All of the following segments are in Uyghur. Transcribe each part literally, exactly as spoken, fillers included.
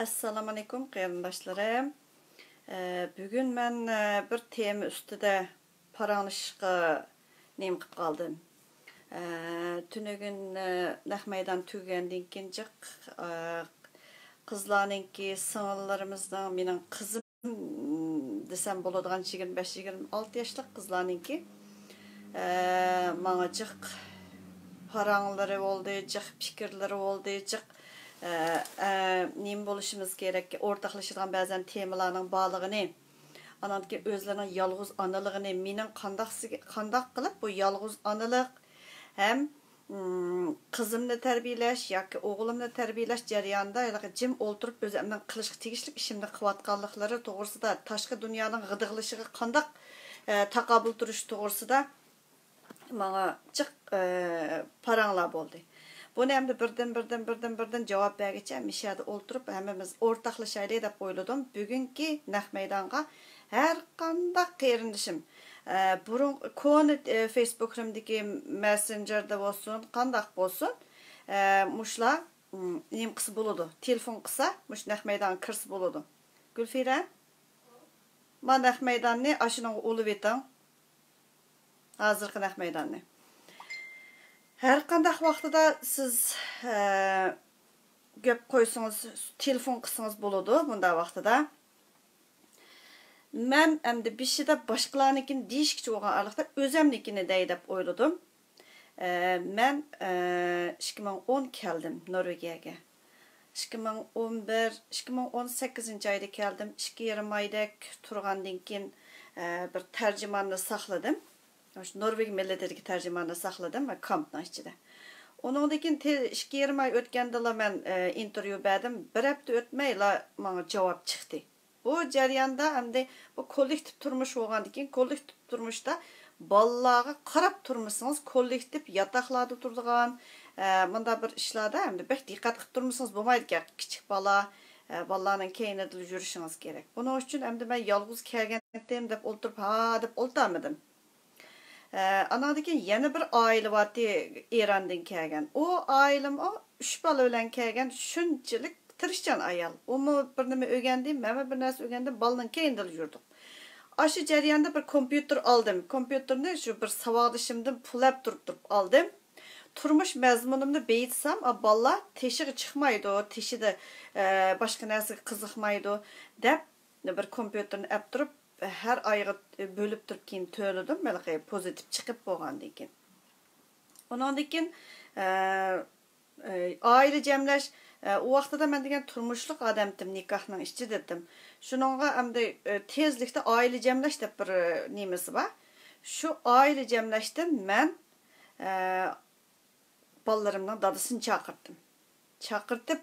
ئەسسالامۇئەلەيكۇم، قېرىنداشلىرىم. ئە، بۈگۈن مەن، ئە، بىر تېما ئۈستىدە پاراڭلىشىشقا نېمە قىلىپ قالدىم. ئە، تۈنۈگۈن، ئە، نەق مەيدان تۈگىگەندىن كېيىن جىق، ئە، قىزلارنىڭكى، سىڭىللىرىمىزنىڭ، مېنىڭ قىزىم دېسەم بولىدىغان يىگىرمە بەش، يىگىرمە ئالتە ياشلىق قىزلارنىڭكى، ئە، ماڭا جىق پاراڭلىرى بولدى، جىق پىكىرلىرى بولدى، جىق، ئە، ئە، نېمە بولۇشىمىز كېرەك، ئورتاقلىشىدىغان بەزەن تېمىلارنىڭ بارلىقىنى، ئانان كېيىن ئۆزلىرىنىڭ يالغۇز ئانىلىقىنى، مېنىڭ قانداق، قانداق قىلىپ بۇ يالغۇز ئانىلىق ھەم ئىم، قىزىمنى تەربىيەلەش ياكى ئوغلۇمنى تەربىيەلەش جەريانىدا ھېلىقى جىم ئولتۇرۇپ ئۆزۈمنىڭ قىلىشقا تېگىشلىك ئىشىمنى قىلىۋاتقانلىقلىرى توغرىسىدا، تاشقى دۇنيانىڭ غىدىقلىشىغا قانداق، ئە، تاقابىل تۇرۇش توغرىسىدا ماڭا جىق، ئە، پاراڭلار بولدى. بۇنى ئەمدى بىردىن، بىردىن، بىردىن، بىردىن جاۋاب بەرگىچە مىشەدە ئولتۇرۇپ ھەممىمىز ئورتاقلىشايلى دەپ ئويلىدىم. بۈگۈنكى نەق مەيدانغا ھەر قانداق قېرىندىشىم، ئە، بۇرۇن كونا، ئە، فېيسبۇكلىرىمدىكى مەسسېنجېردا بولسۇن، قانداق بولسۇن، ئە، مۇشۇلار، ئىم، نېمە قىلسا بولىدۇ. تېلېفون قىلسا، مۇشۇ نەق مەيدانغا كىرسە بولىدۇ. گۈلفىرە، ما نەق مەيداننى ئاشۇنىڭغا ئۇلىۋېتىڭ. ھازىرقى نەق مەيداننى. ھەر قانداق ۋاقتىدا سىز، ئە، گەپ قويسىڭىز، تېلېفون قىلسىڭىز بولىدۇ بۇنداق ۋاقتىدا. مەن ئەمدى بېشىدا باشقىلارنىڭكىنى دېيىشكىچە بولغان ئارىلىقتا ئۆزەمنىڭكىنى دەي دەپ ئويلىدىم. ئە، مەن، ئە، ئىككى مىڭ ئون كەلدىم نورۋېگىيەگە. ئىككى مىڭ ئون بىر، ئىككى مىڭ ئون سەككىزىنچى ئايدا كەلدىم. ئىككى يېرىم ئايدەك تۇرغاندىن كېيىن، ئە، بىر تەرجىماننى ساقلىدىم. شۇ نورۋېگ مىللىتىدىكى تەرجىماننى ساقلىدىم، كامپنىڭ ئىچىدە. ئۇنىڭدىن كېيىن تې-، ئىككى يېرىم ئاي ئۆتكەندىلا مەن، ئە، ئىنتېرۋيۇ بەردىم. بىر ھەپتە ئۆتمەيلا ماڭا جاۋاب چىقتى. بۇ جەرياندا ئەمدى بۇ كوللېكتىپ تۇرمۇش بولغاندىن كېيىن، كوللېكتىپ تۇرمۇشتا بالىلارغا قاراپ تۇرمىسىڭىز، كوللېكتىپ ياتاقلاردا تۇرىدىغان، ئە، مۇنداق بىر ئىشلاردا ئەمدى بەك دىققەت قىلىپ تۇرمىسىڭىز بولمايدىكەن. كىچىك بالا، ئە، بالىلارنىڭ كەينىدىلا يۈرۈشىڭىز كېرەك. بۇنىڭ ئۈچۈن ئەمدى مەن يالغۇز كەلگەنتىم دەپ ئولتۇرۇپ، ھا دەپ ئولتۇرمىدىم. ئە، ئاناندىن كېيىن يەنە بىر ئائىلە بارتى، ئىراندىن كەلگەن. ئۇ ئائىلىمۇ ئۈچ بالا بىلەن كەلگەن، شۇنچىلىك تىرىشچان ئايال. ئۇمۇ بىر نېمە ئۆگەندى، مەنمۇ بىر نەرسە ئۆگەندىم، بالىنىڭ كەينىدىلا يۈردۇق. ئاشۇ جەرياندا بىر كومپيۇتېر ئالدىم. كومپيۇتېرنى شۇ بىر ساۋاقدىشىمدىن پۇل ئەپ تۇرۇپ، تۇرۇپ ئالدىم. تۇرمۇش مەزمۇنۇمنى بېيىتسام، ئا، بالىلار تېشىغا چىقمايدۇ، تېشىدا، ئە، باشقا نەرسىگە قىزىقمايدۇ، دەپ بىر كومپيۇتېرنى ئەپ تۇرۇپ، ھەر ئايغا بۆلۈپ تۇرۇپ كېيىن تۆلىدىم، ھېلىقى پوزىتىپ چىقىپ بولغاندىن كېيىن. ئۇنىڭدىن كېيىن، ئە، ئە، ئائىلە جەملەش، ئە، ئۇ ۋاقتىدا مەن دېگەن تۇرمۇشلۇق ئادەمتىم نىكاھنىڭ ئىچىدە دېدىم. شۇنىڭغا ئەمدى، ئە، تېزلىكتە ئائىلە جەملەش دەپ بىر، ئە، نېمىسى بار. شۇ ئائىلە جەملەشتىن مەن، ئە، بالىلىرىمنىڭ دادىسىنى چاقىرتتىم. چاقىرتىپ،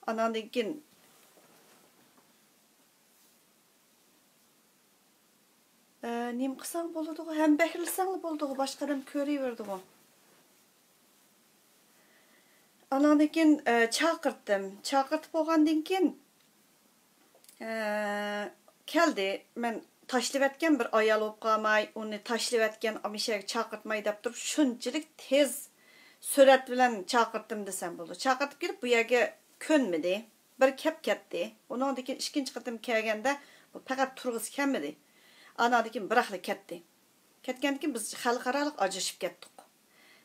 ئاناندىن كېيىن، ئە، نېمە قىلساڭ بولىدىغۇ، ھەم بەھرىلىسەڭلا بولىدىغۇ، باشقا ئادەم كۆرۈۋېرىدىغۇ. ئاناندىن كېيىن، ئە، چاقىرتتىم. چاقىرتىپ بولغاندىن كېيىن، ئە، كەلدى. مەن تاشلىۋەتكەن بىر ئايال بولۇپ قالماي، ئۇنى تاشلىۋەتكەن، ئامىشەگە چاقىرتماي دەپ تۇرۇپ، شۇنچىلىك تېز سۈرئەت بىلەن چاقىرتتىم دېسەم بولىدۇ. چاقىرتىپ كېلىپ، بۇ يەرگە كۆنمىدى. بىر كەپ كەتتى. ئۇنىڭدىن كېيىن ئىككىنچى قېتىم كەلگەندە، بۇ پەقەت تۇرغۇسى كەلمىدى. ئاناندىن كېيىن بىراقلا كەتتى. كەتكەندىن كېيىن بىز خەلقئارالىق ئاجرىشىپ كەتتۇق.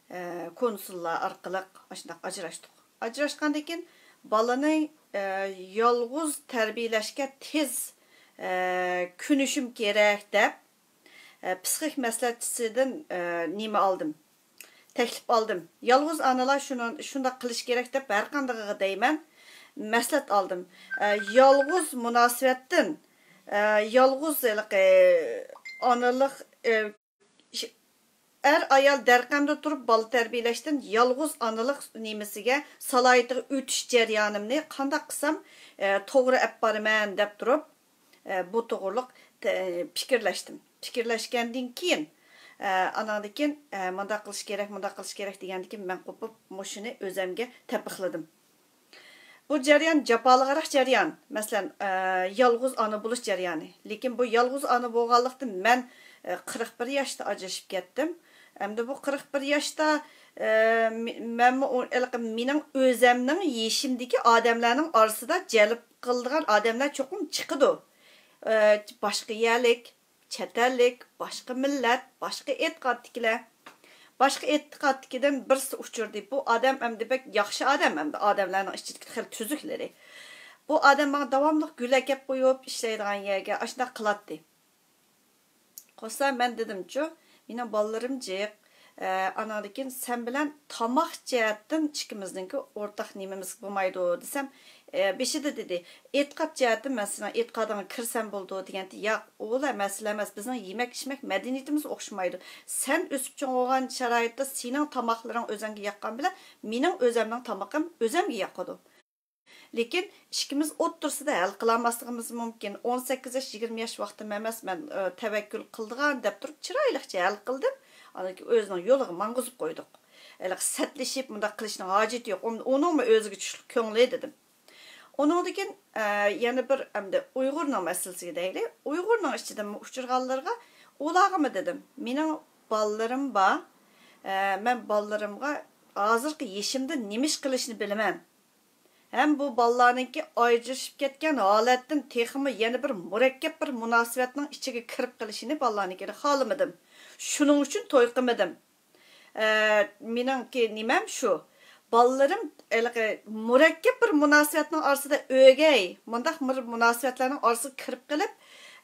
ئە، كونسۇللار ئارقىلىق ئاشۇنداق ئاجراشتۇق. ئاجراشقاندىن كېيىن بالىنى، ئە، يالغۇز تەربىيەلەشكە تېز، ئە، كۆنۈشۈم كېرەك دەپ، ئە، پسىخىك مەسلىھەتچىسىدىن، ئە، نېمە ئالدىم؟ تەكلىپ ئالدىم. يالغۇز ئانىلار شۇنى، شۇنداق قىلىش كېرەك دەپ ھەر قاندىقىغا دەيمەن، مەسلىھەت ئالدىم. ئە، يالغۇز مۇناسىۋەتتىن، ئە، يالغۇز ھېلىقى ئانىلىق، ئە، ئىش-، ئەر-ئايال دەرقەمدە تۇرۇپ بالا تەربىيەلەشتىن يالغۇز ئانىلىق نېمىسىگە، سالاھىيىتىگە ئۆتۈش جەريانىمنى قانداق قىلسام، ئە، توغرا ئەپ بارىمەن دەپ تۇرۇپ، ئە، بۇ توغرىلىق تە-، پىكىرلەشتىم. پىكىرلەشكەندىن كېيىن، ئە، ئاناندىن كېيىن، ئە، مۇنداق قىلىش كېرەك، مۇنداق قىلىش كېرەك دېگەندىن كېيىن مەن قوپۇپ مۇشۇنى ئۆزەمگە تەپىقلىدىم. بۇ جەريان جاپالىقراق جەريان. مەسىلەن، ئە، يالغۇز ئانا بولۇش جەريانى. لېكىن بۇ يالغۇز ئانا بولغانلىقتىن مەن، ئە، قىرىق بىر ياشتا ئاجرىشىپ كەتتىم. ئەمدى بۇ قىرىق بىر ياشتا، ئە، مەنمۇ ھېلىقى مېنىڭ ئۆزەمنىڭ يېشىمدىكى ئادەملەرنىڭ ئارىسىدا جەلپ قىلىدىغان ئادەملەر چوقۇم چىقىدۇ. ئە، باشقا يەرلىك، چەت ئەللىك، باشقا مىللەت، باشقا ئېتىقادتىكىلەر. باشقا ئېتىقادتىكىدىن بىرسى ئۇچرىدى. بۇ ئادەم ئەمدى بەك ياخشى ئادەم، ئەمدى ئادەملەرنىڭ ئىچىدىكى خېلى تۈزۈكلىرى. بۇ ئادەم ماڭا داۋاملىق گۈل ئەكەپ قويۇپ، ئىشلەيدىغان يەرگە ئاشۇنداق قىلاتتى. قوشسا مەن دېدىمچۇ، مېنىڭ بالىلىرىم جىق. ئە، ئاناندىن كېيىن سەن بىلەن تاماق جەھەتتىن ئىككىمىزنىڭكى ئورتاق نېمىمىز بولمايدۇ دېسەم، ئە، بېشىدا دېدى، ئېتىقاد جەھەتتىن مەن سېنىڭ ئېتىقادىڭغا كىرسەم بولىدۇ دېگەنتى. ياق، ئۇلا مەسىلە ئەمەس، بىزنىڭ يېمەك ئىچمەك مەدەنىيىتىمىز ئوخشىمايدۇ. سەن ئۆسۈپ چوڭ بولغان شارائىتتا سېنىڭ تاماقلىرىڭ ئۆزەڭگە ياققان بىلەن مېنىڭ ئۆزەمنىڭ تامىقىم ئۆزەمگە ياقىدۇ. لېكىن ئىككىمىز ئوتتۇرىسىدا ھەل قىلالماسلىقىمىز مۇمكىن. ئون سەككىز ياش، يىگىرمە ياش ۋاقتىم ئەمەس، مەن، ئە، تەۋەككۈل قىلىدىغان دەپ تۇرۇپ چىرايلىقچە ھەل قىلدىم. ئاندىن كېيىن ئۆزىنىڭ يولىغا ماڭغۇزۇپ قويدۇق. ھېلىقى سەتلىشىپ مۇنداق قىلىشنىڭ ھاجىتى يوق. ئۇن-، ئۇنىڭمۇ ئۆزىگە چۈشلۈك كۆڭلى دېدىم. ئۇنىڭدىن كېيىن، ئە، يەنە بىر ئەمدى ئۇيغۇرنىڭ مەسىلىسىگە دەيلى. ئۇيغۇرنىڭ ئىچىدىمۇ ئۇچرىغانلىرىغا، ئۇلارغىمۇ دېدىم، مېنىڭ بالىلىرىم بار. ئە، مەن بالىلىرىمغا ھازىرقى يېشىمدا نېمە ئىش قىلىشنى بىلىمەن. ھەم بۇ بالىلارنىڭكى ئاجرىشىپ كەتكەن ھالەتتىن تېخىمۇ يەنە بىر مۇرەككەپ بىر مۇناسىۋەتنىڭ ئىچىگە كىرىپ قېلىشىنى بالىلارنىڭكىنى خالىمىدىم. شۇنىڭ ئۈچۈن توي قىلمىدىم. ئە، مېنىڭكى نېمەم شۇ. بالىلىرىم ھېلىقى مۇرەككەپ بىر مۇناسىۋەتنىڭ ئارىسىدا ئۆگەي، مۇنداق بىر مۇناسىۋەتلەرنىڭ ئارىسىغا كىرىپ قېلىپ،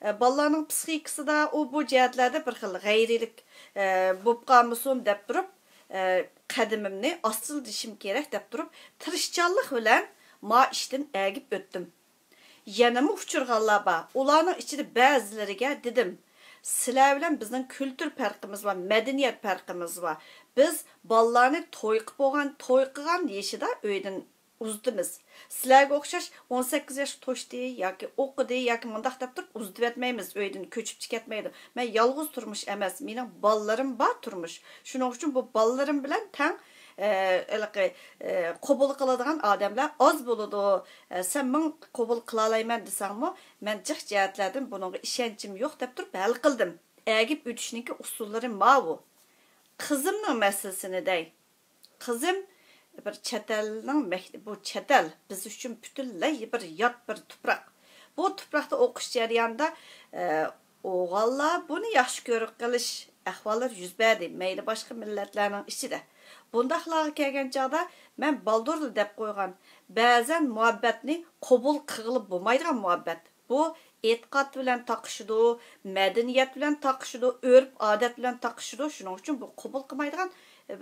ئە، بالىلارنىڭ پسىخىكىسىدا ئۇ بۇ جەھەتلەردە بىر خىل غەيرىيلىك، ئە، بولۇپ قالمىسۇن دەپ تۇرۇپ، ئە، قەدىمىمنى ئاستىلىتىشىم كېرەك دەپ تۇرۇپ، تىرىشچانلىق بىلەن ما ئىشتىن ئەگىپ ئۆتتۈم. يەنىمۇ ئۇچرىغانلار بار. ئۇلارنىڭ ئىچىدە بەزىلىرىگە دېدىم، سىلەر بىلەن بىزنىڭ كۈلتۈر پەرقىمىز بار، مەدەنىيەت پەرقىمىز بار. بىز بالىلارنى توي قىلىپ بولغان، توي قىلغان يېشىدا ئۆيدىن ئۇزىتىمىز. سىلەرگە ئوخشاش ئون سەككىز ياشقا توشتى ياكى ئوقۇدى ياكى مۇنداق دەپ تۇرۇپ ئۇزىتىۋەتمەيمىز، ئۆيدىن كۆچۈپ كەتمەيدۇ. مەن يالغۇز تۇرمۇش ئەمەس، مېنىڭ بالىلىرىم بار تۇرمۇش. شۇنىڭ ئۈچۈن بۇ بالىلىرىم بىلەن تەڭ، ئە، ھېلىقى، ئە، قوبۇل قىلىدىغان ئادەملەر ئاز بولىدۇ. ئە، سەن مىڭ قوبۇل قىلالايمەن دېسەڭمۇ، مەن جىق جەھەتلەردىن بۇنىڭغا ئىشەنچىم يوق دەپ تۇرۇپ ھەل قىلدىم. ئەگىپ ئۆتۈشنىڭكى ئۇسۇللىرى ماۋۇ. قىزىمنىڭ مەسىلىسىنى دەي. قىزىم بىر چەت ئەلنىڭ مەكتىپى، بۇ چەت ئەل بىز ئۈچۈن پۈتۈنلەي بىر يات بىر تۇپراق. بۇ تۇپراقتا ئوقۇش جەريانىدا، ئە، ئوغۇللار بۇنى ياخشى كۆرۈپ قېلىش ئەھۋاللىرى يۈز بەردى، مەيلى باشقا مىللەتلەرنىڭ ئىچىدە. بۇنداقلارغا كەلگەن چاغدا مەن بالدۇرلا دەپ قويغان، بەزەن مۇھەببەتنى قوبۇل قىلغىلى بولمايدىغان مۇھەببەت. بۇ ئېتىقاد بىلەن تاقىشىدۇ، مەدەنىيەت بىلەن تاقىشىدۇ، ئۆرپ-ئادەت بىلەن تاقىشىدۇ. شۇنىڭ ئۈچۈن بۇ قوبۇل قىلمايدىغان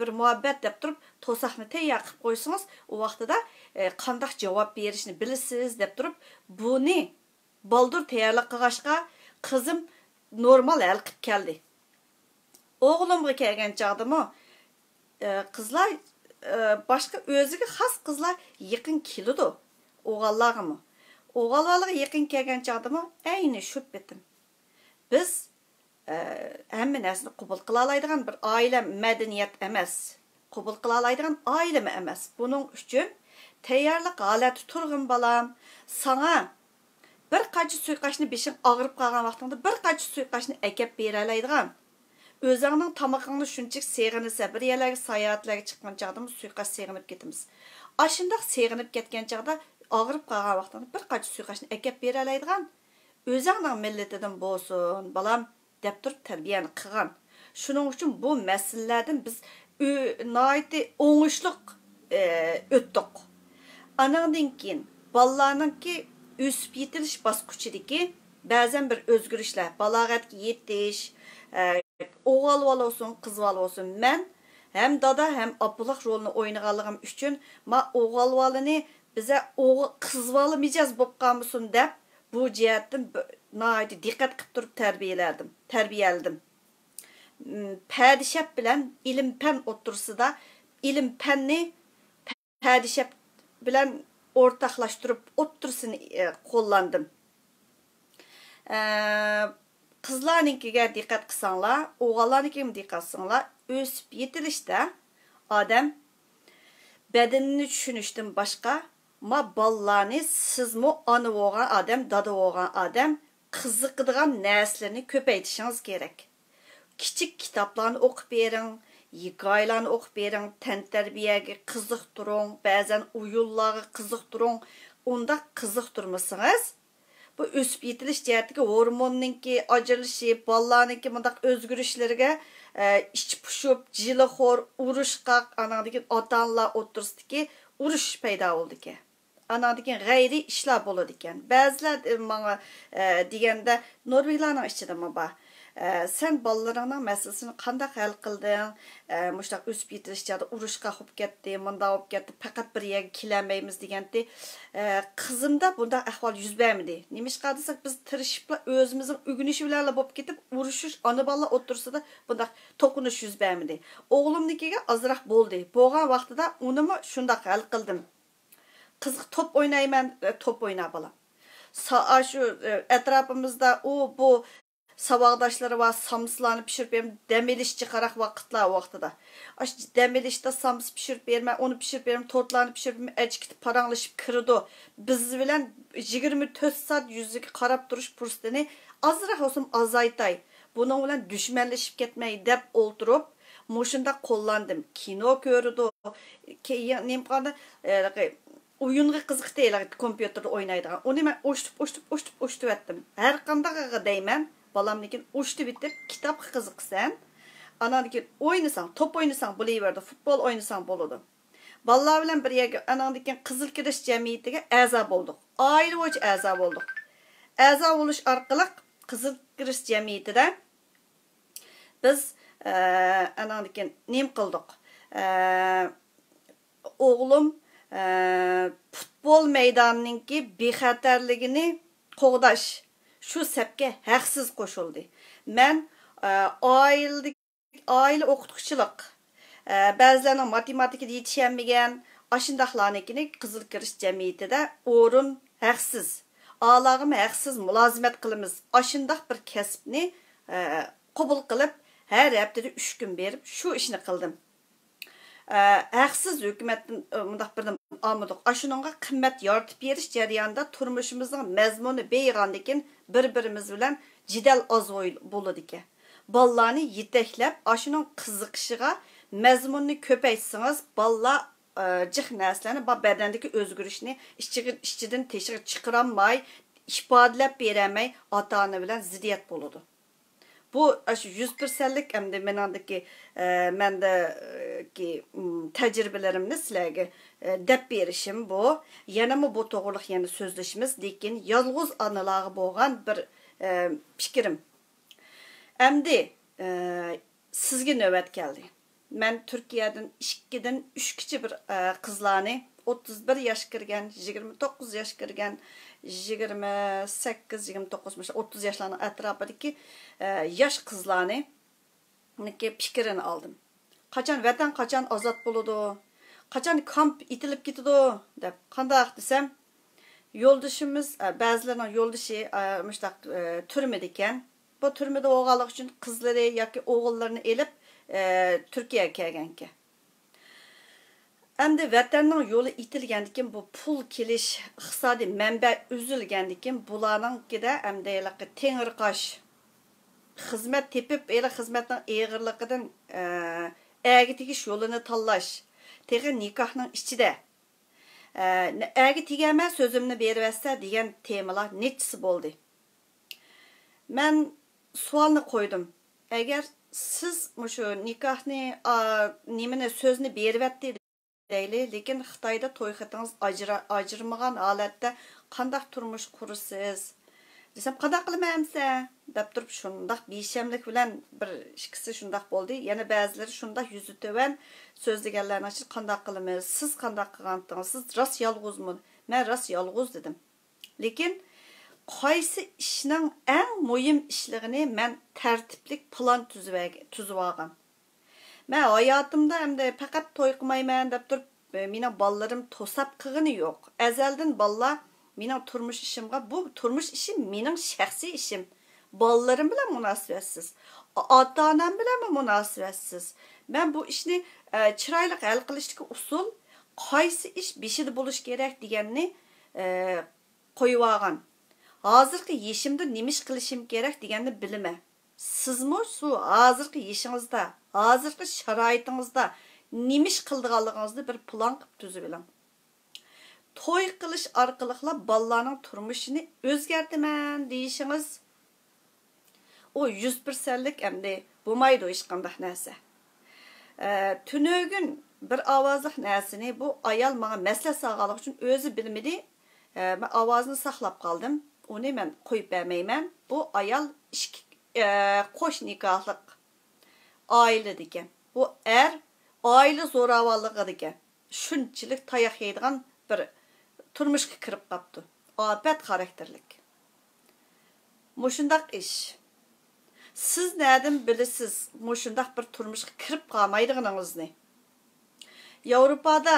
بىر مۇھەببەت دەپ تۇرۇپ، توساقنى تەييار قىلىپ قويسىڭىز، ئۇ ۋاقتىدا، ئە، قانداق جاۋاب بېرىشنى بىلىسىز دەپ تۇرۇپ، بۇنى بالدۇر تەييارلىق قىلغاچقا، قىزىم نورمال ھەل قىلىپ كەلدى. ئوغلۇمغا كەلگەن چاغدىمۇ، ئە، قىزلار، ئە، باشقا ئۆزىگە خاس قىزلار يېقىن كېلىدۇ ئوغۇللارغىمۇ. ئوغۇللارغا يېقىن كەلگەن چاغدىمۇ ئەينى شۇ پېتىم. بىز، ئە، ھەممە نەرسىنى قوبۇل قىلالايدىغان بىر ئائىلە، مەدەنىيەت ئەمەس. قوبۇل قىلالايدىغان ئائىلىمۇ ئەمەس. بۇنىڭ ئۈچۈن تەييارلىق ھالەتتە تۇرغىن، بالام. ساڭا بىر قاچا سۇيىقاشنى، بېشىڭ ئاغرىپ قالغان ۋاقتىڭدا بىر قاچا سۇيىقاشنى ئەكەپ بېرەلەيدىغان، ئۆزۈڭنىڭ تامىقىڭنى شۇنچىلىك سېغىنىسەن، بىر يەرلەرگە ساياھەتلەرگە چىققان چاغدىمۇ سۇيىقاش سېغىنىپ كېتىمىز. ئاشۇنداق سېغىنىپ كەتكەن چاغدا، ئاغرىپ قالغان ۋاقتىڭدا بىر قاچا سۇيىقاشنى ئەكەپ بېرەلەيدىغان، ئۆزۈڭنىڭ مىللىتىدىن بولسۇن، بالام، دەپ تۇرۇپ تەربىيەنى قىلغان. شۇنىڭ ئۈچۈن بۇ مەسىلىلەردىن بىز ئۆ-، ناھايىتى ئوڭۇشلۇق، ئە، ئۆتتۇق. ئانىڭدىن كېيىن بالىلارنىڭكى ئۆسۈپ يېتىلىش باسقۇچىدىكى بەزەن بىر ئۆزگىرىشلەر، بالاغەتكە يېتىش، ئە، ئوغۇل بالا بولسۇن، قىز بالا بولسۇن، مەن ھەم دادا، ھەم ئاپىلىق رولىنى ئوينىغانلىقىم ئۈچۈن، ما ئوغۇل بالىنى بىزە ئوغۇل، قىز بالا مىجەز بولۇپ قالمىسۇن دەپ، بۇ جەھەتتىن بۆ-، ناھايىتى دىققەت قىلىپ تۇرۇپ تەربىيەلىدىم، تەربىيەلىدىم. م، پەدىشەپ بىلەن ئىلىم-پەن ئوتتۇرىسىدا، ئىلىم-پەننى پەدىشەپ بىلەن ئورتاقلاشتۇرۇپ، ئوتتۇرىسىنى، ئە، قوللاندىم. ئە، قىزلارنىڭكىگە دىققەت قىلساڭلار، ئوغۇللارنىڭكىگە دىققەت قىلساڭلار، ئۆسۈپ يېتىلىشتە ئادەم بەدىنىنى چۈشىنىشتىن باشقا، ما بالىلارنى سىزمۇ ئانا بولغان ئادەم، دادا بولغان ئادەم قىزىقىدىغان نەرسىلىرىنى كۆپەيتىشىڭىز كېرەك. كىچىك كىتابلارنى ئوقۇپ بېرىڭ، ھېكايىلەرنى ئوقۇپ بېرىڭ، تەنتەربىيەگە قىزىقتۇرۇڭ، بەزەن ئويۇنلارغا قىزىقتۇرۇڭ. ئۇنداق قىزىقتۇرمىسىڭىز، بۇ ئۆسۈپ يېتىلىش جەھەتتىكى ھورموننىڭكى ئاجرىلىشى، بالىلارنىڭكى مۇنداق ئۆزگىرىشلىرىگە، ئە، ئىچى پۇشۇپ، جىلىخور، ئۇرۇشقاق، ئاناندىن كېيىن ئاتا-ئانىلار ئوتتۇرىسىدىكى ئۇرۇش پەيدا بولىدىكەن. ئاناندىن كېيىن غەيرىي ئىشلار بولىدىكەن. بەزىلەر، ئە، ماڭا، ئە، دېگەندە، نورۋېگلارنىڭ ئىچىدىمۇ بار. ئە، سەن بالىلىرىڭنىڭ مەسىلىسىنى قانداق ھەل قىلدىڭ؟ ئە، مۇشۇنداق ئۆسۈپ يېتىلىش چاغدا ئۇرۇشقاق بولۇپ كەتتى، مۇنداق بولۇپ كەتتى، پەقەت بىر يەرگە كېلەلمەيمىز دېگەنتى. ئە، قىزىمدا بۇنداق ئەھۋال يۈز بەرمىدى. نېمىشقا دېسەك، بىز تىرىشىپلا ئۆزىمىزنىڭ ئۆگىنىشى بىلەنلا بولۇپ كېتىپ، ئۇرۇشۇش، ئانا-بالىلار ئوتتۇرىسىدا بۇنداق توقۇنۇش يۈز بەرمىدى. ئوغلۇمنىڭكىگە ئازراق بولدى. بولغان ۋاقتىدا ئۇنىمۇ شۇنداق ھەل قىلدىم. قىزىق توپ ئوينايمەن، ئە، توپ ئوينا بالام. سا-، ئاشۇ، ئە، ئەتراپىمىزدا ئۇ، بۇ ساۋاقداشلىرى بار سامسىلارنى پىشۇرۇپ بېرىمەن، دەم ئېلىش جىقراق ۋاقىتلار ۋاقتىدا. ئاشۇ دەم ئېلىشتا سامسا پىشۇرۇپ بېرىمەن، ئۇنى پىشۇرۇپ بېرىمەن، تورتلارنى پىشۇرۇپ بېرىمەن، ئەچىكىدە پاراڭلىشىپ كىرىدۇ. بىز بىلەن يىگىرمە تۆت سائەت يۈزىگە قاراپ تۇرۇش پۇرسىتىنى ئازراق بولسىمۇ ئازايتاي، بۇنىڭ بىلەن دۈشمەنلىشىپ كەتمەي دەپ ئولتۇرۇپ، مۇشۇنداق قوللاندىم. كىنو كۆرىدۇ، كېيىن نېمە قىلغاندا، ھېلىقى ئويۇنغا قىزىقتى، ھېلىقى كومپيۇتېردا ئوينايدىغان. ئۇنى مەن ئوشتۇپ، ئوشتۇپ، ئوشتۇپ، ئوشتۇۋەتتىم. ھەر قانداقىغا دەيمەن، بالامنىڭكىنى ئوشتۇۋېتىپ، كىتابقا قىزىقىسەن. ئاناندىن كېيىن ئوينىساڭ، توپ ئوينىساڭ بولۇۋېرىدۇ، فۇتبول ئوينىساڭ بولىدۇ. بالىلار بىلەن بىر يەرگە، ئاناندىن كېيىن قىزىل كىرىش جەمئىيىتىگە ئەزا بولدۇق. ئائىلە بويىچە ئەزا بولدۇق. ئەزا بولۇش ئارقىلىق قىزىل كىرىش جەمئىيىتىدە بىز، ئە، ئاناندىن كېيىن نېمە قىلدۇق؟ ئە، ئوغلۇم، ئە، پۇتبول مەيدانىنىڭكى بىخەتەرلىكىنى قوغداش، شۇ سەپكە ھەقسىز قوشۇلدى. مەن، ئە، ئائىلىدىكى، ئائىلە ئوقۇتقۇچىلىق، ئە، بەزىلەرنىڭ ماتېماتىكىدا يېتىشەلمىگەن، ئاشۇنداقلارنىڭكىنى قىزىل كىرىش جەمئىيىتىدە ئورۇن ھەقسىز. ئالاغىمۇ ھەقسىز مۇلازىمەت قىلىمىز. ئاشۇنداق بىر كەسىپنى، ئە، قوبۇل قىلىپ، ھەر ھەپتىدە ئۈچ كۈن بېرىپ، شۇ ئىشنى قىلدىم. ئە، ھەقسىز ھۆكۈمەتتىن، ئە، مۇنداق بىر نېمە ئالمىدۇق. ئاشۇنىڭغا قىممەت يارىتىپ بېرىش جەريانىدا تۇرمۇشىمىزنىڭ مەزمۇنى بېيىغاندىكىن بىر-بىرىمىز بىلەن جېدەل ئاز بوي-، بولىدىكەن. بالىلارنى يېتەكلەپ، ئاشۇنىڭ قىزىقىشىغا مەزمۇننى كۆپەيتسىڭىز، بالىلار، ئە، جىق نەرسىلەرنى، با-، بەدەندىكى ئۆزگىرىشنى ئىچىگە-، ئىچىدىن تېشىغا چىقىرالماي، ئىپادىلەپ بېرەلمەي، ئاتا-ئانا بىلەن زىددىيەت بولىدۇ. بۇ ئاشۇ يۈز پىرسەنتلىك ئەمدى مېنىڭدىكى، ئە، مەندىكى، ئىم، تەجرىبىلىرىمنى سىلەرگە، ئە، دەپ بېرىشىم بۇ. يەنىمۇ بۇ توغرىلىق يەنە سۆزلىشىمىز، لېكىن يالغۇز ئانىلارغا بولغان بىر، ئە، پىكرىم. ئەمدى، ئە، سىزگە نۆۋەت كەلدى. مەن تۈركىيەدىن ئىككىدىن ئۈچكىچە بىر، ئە، قىزلارنى، ئوتتۇز بىر ياش كىرگەن، يىگىرمە توققۇز ياش كىرگەن، يىگىرمە سەككىز، يىگىرمە توققۇز، مۇشۇ ئوتتۇز ياشلارنىڭ ئەتراپىدىكى، ئە، ياش قىزلارنى، نىكى پىكرىنى ئالدىم. قاچان ۋەتەن، قاچان ئازاد بولىدۇ؟ قاچان كامپ ئېتىلىپ كېتىدۇ؟ دەپ. قانداق دېسەم، يولدىشىمىز، ئە، بەزىلەرنىڭ يولدىشى، ئە، مۇشۇنداق، ئە، تۈرمىدىكەن. بۇ تۈرمىدە بولغانلىقى ئۈچۈن قىزلىرى ياكى ئوغۇللىرىنى ئېلىپ، ئە، تۈركىيەگە كەلگەنىكەن. ئەمدى ۋەتەننىڭ يولى ئېتىلگەندىكىن، بۇ پۇل كېلىش ئىقتىسادىي مەنبە ئۈزۈلگەندىكىن، بۇلارنىڭكىدە ئەمدى ھېلىقى تېڭىرقاش خىزمەت تېپىپ، ھېلى خىزمەتنىڭ ئېغىرلىقىدىن، ئە، ئەرگە تېگىش يولىنى تاللاش، تېخى نىكاھنىڭ ئىچىدە، ئە، ئەرگە تېگەرمەن، سۆزۈمنى بېرىۋەتسە دېگەن تېمىلار نەچچىسى بولدى. مەن سوئالنى قويدۇم. ئەگەر سىز مۇشۇ نىكاھنى، ئا، نېمىنى، سۆزنى بېرىۋەتتى دەيلى، لېكىن خىتايدا توي خېتىڭىز ئاجرا-، ئاجرىمىغان ھالەتتە قانداق تۇرمۇش قۇرىسىز؟ دېسەم، قانداق قىلىمەن ئەمسە؟ دەپ تۇرۇپ شۇنداق بىشەملىك بىلەن بىر ئىككىسى شۇنداق بولدى. يەنە بەزىلىرى شۇنداق يۈزى تۆۋەن سۆزلىگەنلەرنىڭ ئىچىدە، قانداق قىلىمىز؟ سىز قانداق قىلغانتىڭىز؟ سىز راست يالغۇزمۇ؟ مەن راست يالغۇز دېدىم. لېكىن قايسى ئىشنىڭ ئەڭ مۇھىم ئىشلىقىنى مەن تەرتىپلىك پىلان تۈزۈۋەگ-، تۈزۈۋالغان. مەن ھاياتىمدا ئەمدى پەقەت توي قىلمايمەن دەپ تۇرۇپ، مېنىڭ بالىلىرىم توساپ قىلغىنى يوق. ئەزەلدىن بالىلار مېنىڭ تۇرمۇش ئىشىمغا، بۇ تۇرمۇش ئىشى مېنىڭ شەخسىي ئىشىم. بالىلىرىم بىلەن مۇناسىۋەتسىز. ئا-، ئاتا-ئانام بىلەنمۇ مۇناسىۋەتسىز. مەن بۇ ئىشنى، ئە، چىرايلىق ھەل قىلىشتىكى ئۇسۇل قايسى ئىش بېشىدا بولۇش كېرەك دېگەننى، ئە، قويۇۋالغان. ھازىرقى يېشىمدا نېمە ئىش قىلىشىم كېرەك دېگەننى بىلىمەن. سىزمۇ شۇ ھازىرقى يېشىڭىزدا، ھازىرقى شارائىتىڭىزدا نېمە ئىش قىلىدىغانلىقىڭىزنى بىر پىلان قىلىپ تۈزۈۋېلىڭ. توي قىلىش ئارقىلىقلا بالىلارنىڭ تۇرمۇشىنى ئۆزگەرتىمەن دېيىشىڭىز، ئۇ يۈز پىرسەنتلىك ئەمدى بولمايدۇ ھېچقانداق نەرسە. ئە، تۈنۈگۈن بىر ئاۋازلىق نەرسىنى بۇ ئايال ماڭا مەسلىھەت سالغانلىقى ئۈچۈن ئۆزى بىلمىدى. ئە، مەن ئاۋازىنى ساقلاپ قالدىم. ئۇنى مەن قويۇپ بەرمەيمەن. بۇ ئايال ئىككى، ئە، قوش نىكاھلىق ئائىلىدىكەن. بۇ ئەر ئائىلە زوراۋانلىقىدىكەن. شۇنچىلىك تاياق يەيدىغان بىر تۇرمۇشقا كىرىپ قاپتۇ. ئاپەت خاراكتېرلىك. مۇشۇنداق ئىش. سىز نەدىن بىلىسىز مۇشۇنداق بىر تۇرمۇشقا كىرىپ قالمايدىغىنىڭىزنى؟ ياۋروپادا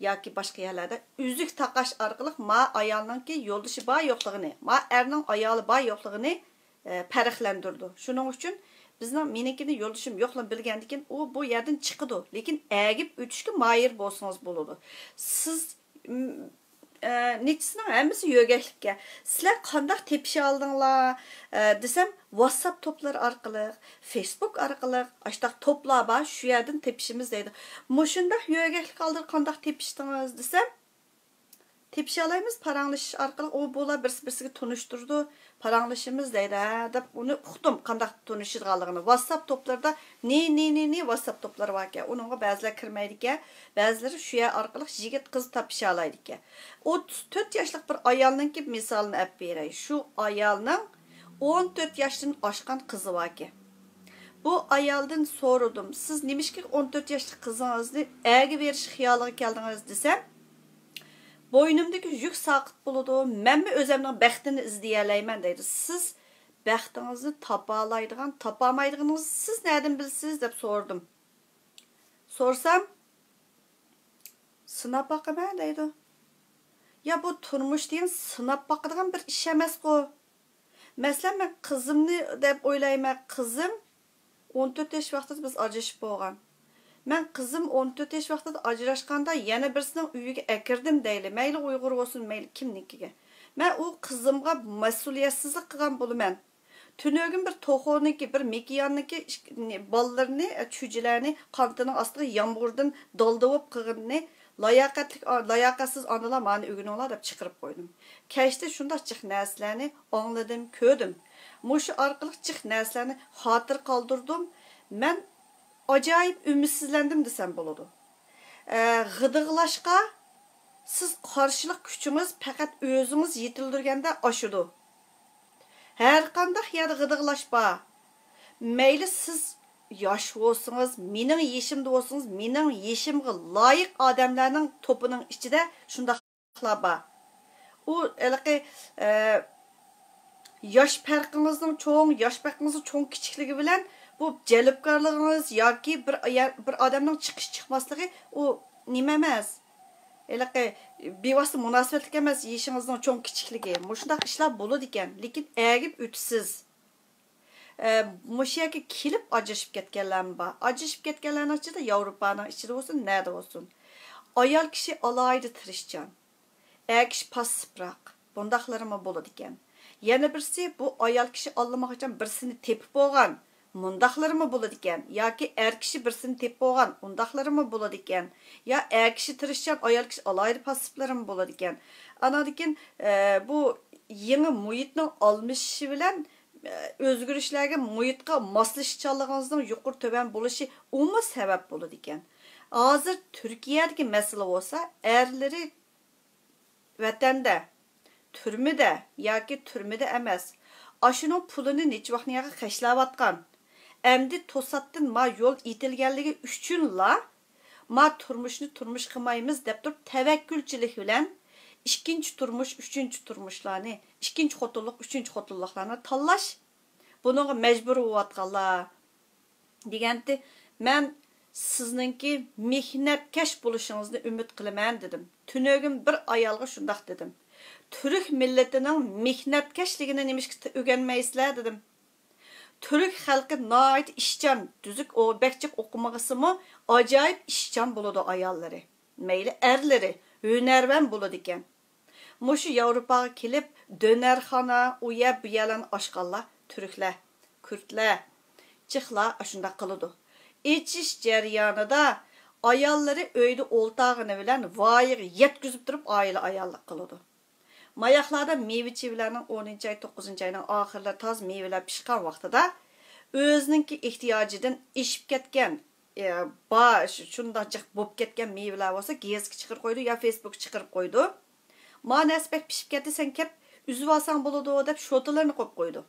ياكى باشقا يەرلەردە ئۈزۈك تاقاش ئارقىلىق ما ئايالنىڭكى يولدىشى بار يوقلۇقىنى، ما ئەرنىڭ ئايالى بار يوقلۇقىنى، ئە، پەرقلەندۈرىدۇ. شۇنىڭ ئۈچۈن بىزنىڭ مېنىڭكىنى يولدىشىم يوقلۇقىنى بىلگەندىن كېيىن ئۇ بۇ يەردىن چىقىدۇ. لېكىن ئەگىپ ئۆتۈشكە ماھىر بولسىڭىز بولىدۇ. سىز، م، ئە، نېچىسىنىڭ ھەممىسى يۆگەكلىككە. سىلەر قانداق تېپىشالدىڭلار، ئە، دېسەم، ۋاتساپ توپلىرى ئارقىلىق، فېيسبۇك ئارقىلىق، ئاشتاق توپلار بار، شۇ يەردىن تېپىشىمىز دەيدۇ. مۇشۇنداق يۆگەكلىك ھالدا قانداق تېپىشتىڭىز دېسەم، تېپىشالايمىز پاراڭلىشىش ئارقىلىق، ئۇ بۇلار بىرسى بىرسىگە تونۇشتۇرىدۇ، پاراڭلىشىمىز دەيدۇ، ھە دەپ ئۇنى ئۇقتۇم قانداق تونۇشىدىغانلىقىنى. ۋاتساپ توپلىرىدا نى، نى، نى، نى ۋاتساپ توپلىرى باركەن، ئۇنىڭغا بەزىلەر كىرمەيدىكەن، بەزىلىرى شۇ يەر ئارقىلىق يىگىت قىز تاپىشالايدىكەن. ئوتتۇز تۆت ياشلىق بىر ئايالنىڭكى مىسالىنى ئەپ بېرەي. شۇ ئايالنىڭ ئون تۆت ياشتىن ئاشقان قىزى باركەن. بۇ ئايالدىن سورىدىم، سىز نېمىشقا ئون تۆت ياشلىق قىزىڭىزنى ئەرگە بېرىش خىيالىغا كەلدىڭىز دېسەم، بوينۇمدىكى يۈك ساقىت بولىدۇ، مەنمۇ ئۆزەمنىڭ بەختىنى ئىزدىيەلەيمەن دەيدۇ. سىز بەختىڭىزنى تاپالايدىغان، تاپالمايدىغىنىڭىزنى سىز نەدىن بىلىسىز دەپ سورىدىم. سورىسام، سىناپ باقىمەن دەيدۇ. يا بۇ تۇرمۇش دېگەن سىناپ باقىدىغان بىر ئىش ئەمەسقۇ. مەسىلەن، مەن قىزىمنى دەپ ئويلايمەن، قىزىم ئون تۆت ياش ۋاقتىدا بىز ئاجرىشىپ بولغان. مەن قىزىم ئون تۆت ياش ۋاقتىدا ئاجراشقاندا يەنە بىرسىنىڭ ئۆيىگە ئەكىردىم دەيلى، مەيلى ئۇيغۇر بولسۇن، مەيلى كىمنىڭكىگە. مەن ئۇ قىزىمغا مەسئۇلىيەتسىزلىك قىلغان بولىمەن. تۈنۈگۈن بىر توخۇنىڭكى، بىر مېكىياننىڭكى ئىك-، نى-، بالىلىرىنى، ئە، چۈجىلەرنى قانىتىنىڭ ئاستىغا يامغۇردىن دالدىۋاپ قىلغىنىنى، لاياقەتلىك، ئا، لاياقەتسىز ئانىلار مانى ئۆگىنىڭلار دەپ چىقىرىپ قويدۇم. كەچتە شۇنداق جىق نەرسىلەرنى ئاڭلىدىم، كۆردۈم. مۇشۇ ئارقىلىق جىق نەرسىلەرنى خاتىرە قالدۇردۇم. مەن ئاجايىپ ئۈمىدسىزلەندىم دېسەم بولىدۇ. ئە، غىدىقلاشقا سىز قارشىلىق كۈچىڭىز پەقەت ئۆزىڭىز يېتىلدۈرگەندە ئاشىدۇ. ھەرقانداق يەردە غىدىقلاش بار. مەيلى سىز ياش بولسىڭىز، مېنىڭ يېشىمدا بولسىڭىز، مېنىڭ يېشىمغا لايىق ئادەملەرنىڭ توپىنىڭ ئىچىدە شۇنداقلار بار. ئۇ ھېلىقى، ئە، ياش پەرقىڭىزنىڭ چوڭ، ياش پەرقىڭىزنىڭ چوڭ كىچىكلىكى بىلەن بۇ جەلپكارلىقىڭىز ياكى بىر، بىر ئادەمنىڭ چىقىش چىقماسلىقى ئۇ نېمە ئەمەس. ھېلىقى بىۋاسىتە مۇناسىۋەتلىك ئەمەس، يېشىڭىزنىڭ چوڭ كىچىكلىكى. مۇشۇنداق ئىشلار بولىدىكەن، لېكىن ئەگىپ ئۆتىسىز. ئە، مۇشۇ يەرگە كېلىپ ئاجرىشىپ كەتكەنلەرمۇ بار. ئاجرىشىپ كەتكەنلەرنىڭ ئىچىدە ياۋروپانىڭ ئىچىدە بولسۇن، نەدە بولسۇن. ئايال كىشى ئالاھىدە تىرىشچان. ئەر كىشى پاسسىپراق. بۇنداقلىرىمۇ بولىدىكەن. يەنە بىرسى، بۇ ئايال كىشى ئاللىماقاچان بىرسىنى تېپىپ بولغان. مۇنداقلىرىمۇ بولىدىكەن. ياكى ئەر كىشى بىرسىنى تېپىپ بولغان. ئۇنداقلىرىمۇ بولىدىكەن. يا ئەر كىشى تىرىشچان، ئايال كىشى ئالاھىدە پاسسىپلىرىمۇ بولىدىكەن. ئاناندىن كېيىن، ئە، بۇ يېڭى مۇھىتنىڭ ئالمىشىشى بىلەن، ئە، ئۆزگىرىشلەرگە، مۇھىتقا ماسلىشىشچانلىقىڭىزنىڭ يۇقىرى تۆۋەن بولۇشى ئۇمۇ سەۋەب بولىدىكەن. ھازىر تۈركىيەدىكى مەسىلە بولسا، ئەرلىرى ۋەتەندە، تۈرمىدە ياكى تۈرمىدە ئەمەس، ئاشۇنىڭ پۇلىنى نېچە ۋاقىتتىن ياقى خەجلەۋاتقان. ئەمدى توساتتىن ما يول ئېتىلگەنلىكى ئۈچۈنلا ما تۇرمۇشنى تۇرمۇش قىلمايمىز دەپ تۇرۇپ، تەۋەككۈلچىلىك بىلەن ئىككىنچى تۇرمۇش، ئۈچىنچى تۇرمۇشلارنى، ئىككىنچى خوتۇنلۇق، ئۈچىنچى خوتۇنلۇقلارنى تاللاش، بۇنىڭغا مەجبۇر بولۇۋاتقانلار دېگەنتى، مەن سىزنىڭكى مېھنەتكەش بولۇشىڭىزنى ئۈمىد قىلىمەن دېدىم. تۈنۈگۈن بىر ئايالغا شۇنداق دېدىم. تۈرك مىللىتىنىڭ مېھنەتكەشلىكىنى نېمىشقا ئۆگەنمەيسىلەر دېدىم. تۈرك خەلقى ناھايىتى ئىشچان، تۈزۈك ئو-، بەك جىق ئوقۇمىغىسىمۇ ئاجايىپ ئىشچان بولىدۇ ئاياللىرى. مەيلى ئەرلىرى ھۈنەرۋەن بولىدىكەن. مۇشۇ ياۋروپاغا كېلىپ دۆنەرخانا، ئۇ يەر بۇ يەرلەرنى ئاچقانلار تۈركلەر. كۈردلەر، چىخلار ئاشۇنداق قىلىدۇ. ئېچىش جەريانىدا ئاياللىرى ئۆيدە ئولتاغىنى بىلەن ۋايىغا يەتكۈزۈپ تۇرۇپ ئائىلە ئاياللىق قىلىدۇ. ماياقلاردا مېۋە-چېۋىلەرنىڭ ئونىنچى ئاي، توققۇزىنچى ئاينىڭ ئاخىرلىرى تازا مېۋىلەر پىشقان ۋاقتىدا ئۆزىنىڭكى ئېھتىياجىدىن ئېشىپ كەتكەن، ئە، با-، شۇ-، شۇنداق جىق بولۇپ كەتكەن مېۋىلەر بولسا گېزىتكە چىقىرىپ قويىدۇ يا فېيسبۇكقا چىقىرىپ قويىدۇ. «ما نەرسە بەك پىشىپ كەتتى، سەن كەپ ئۈزۈۋالساڭ بولىدۇ» دەپ شوتىلىرىنى قويۇپ قويىدۇ.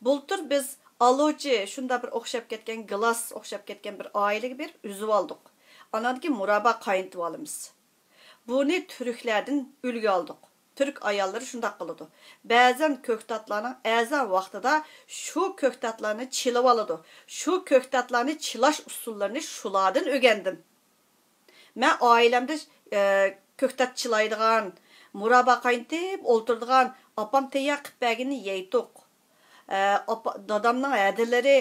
بۇلتۇر بىز ئالۇچى شۇنداق بىر ئوخشاپ كەتكەن، گىلاس ئوخشاپ كەتكەن بىر ئائىلىگە بېرىپ ئۈزۈۋالدۇق. ئاناندىن كېيىن مۇرابا قاينىتىۋالىمىز. بۇنى تۈركلەردىن ئۈلگە ئالدۇق. تۈرك ئاياللىرى شۇنداق قىلىدۇ. بەزەن كۆكتاتلارنىڭ ئەزان ۋاقتىدا شۇ كۆكتاتلارنى چىلىۋالىدۇ. شۇ كۆكتاتلارنى چىلاش ئۇسۇللىرىنى شۇلاردىن ئۆگەندىم. مەن ئائىلەمدە، ئە، كۆكتات چىلايدىغان، مۇرابا قاينىتىپ ئولتۇرىدىغان، ئاپام تەييار قىلىپ بەرگىنىنى يەيتتۇق. ئە، ئاپا-، دادامنىڭ ھەدىلىرى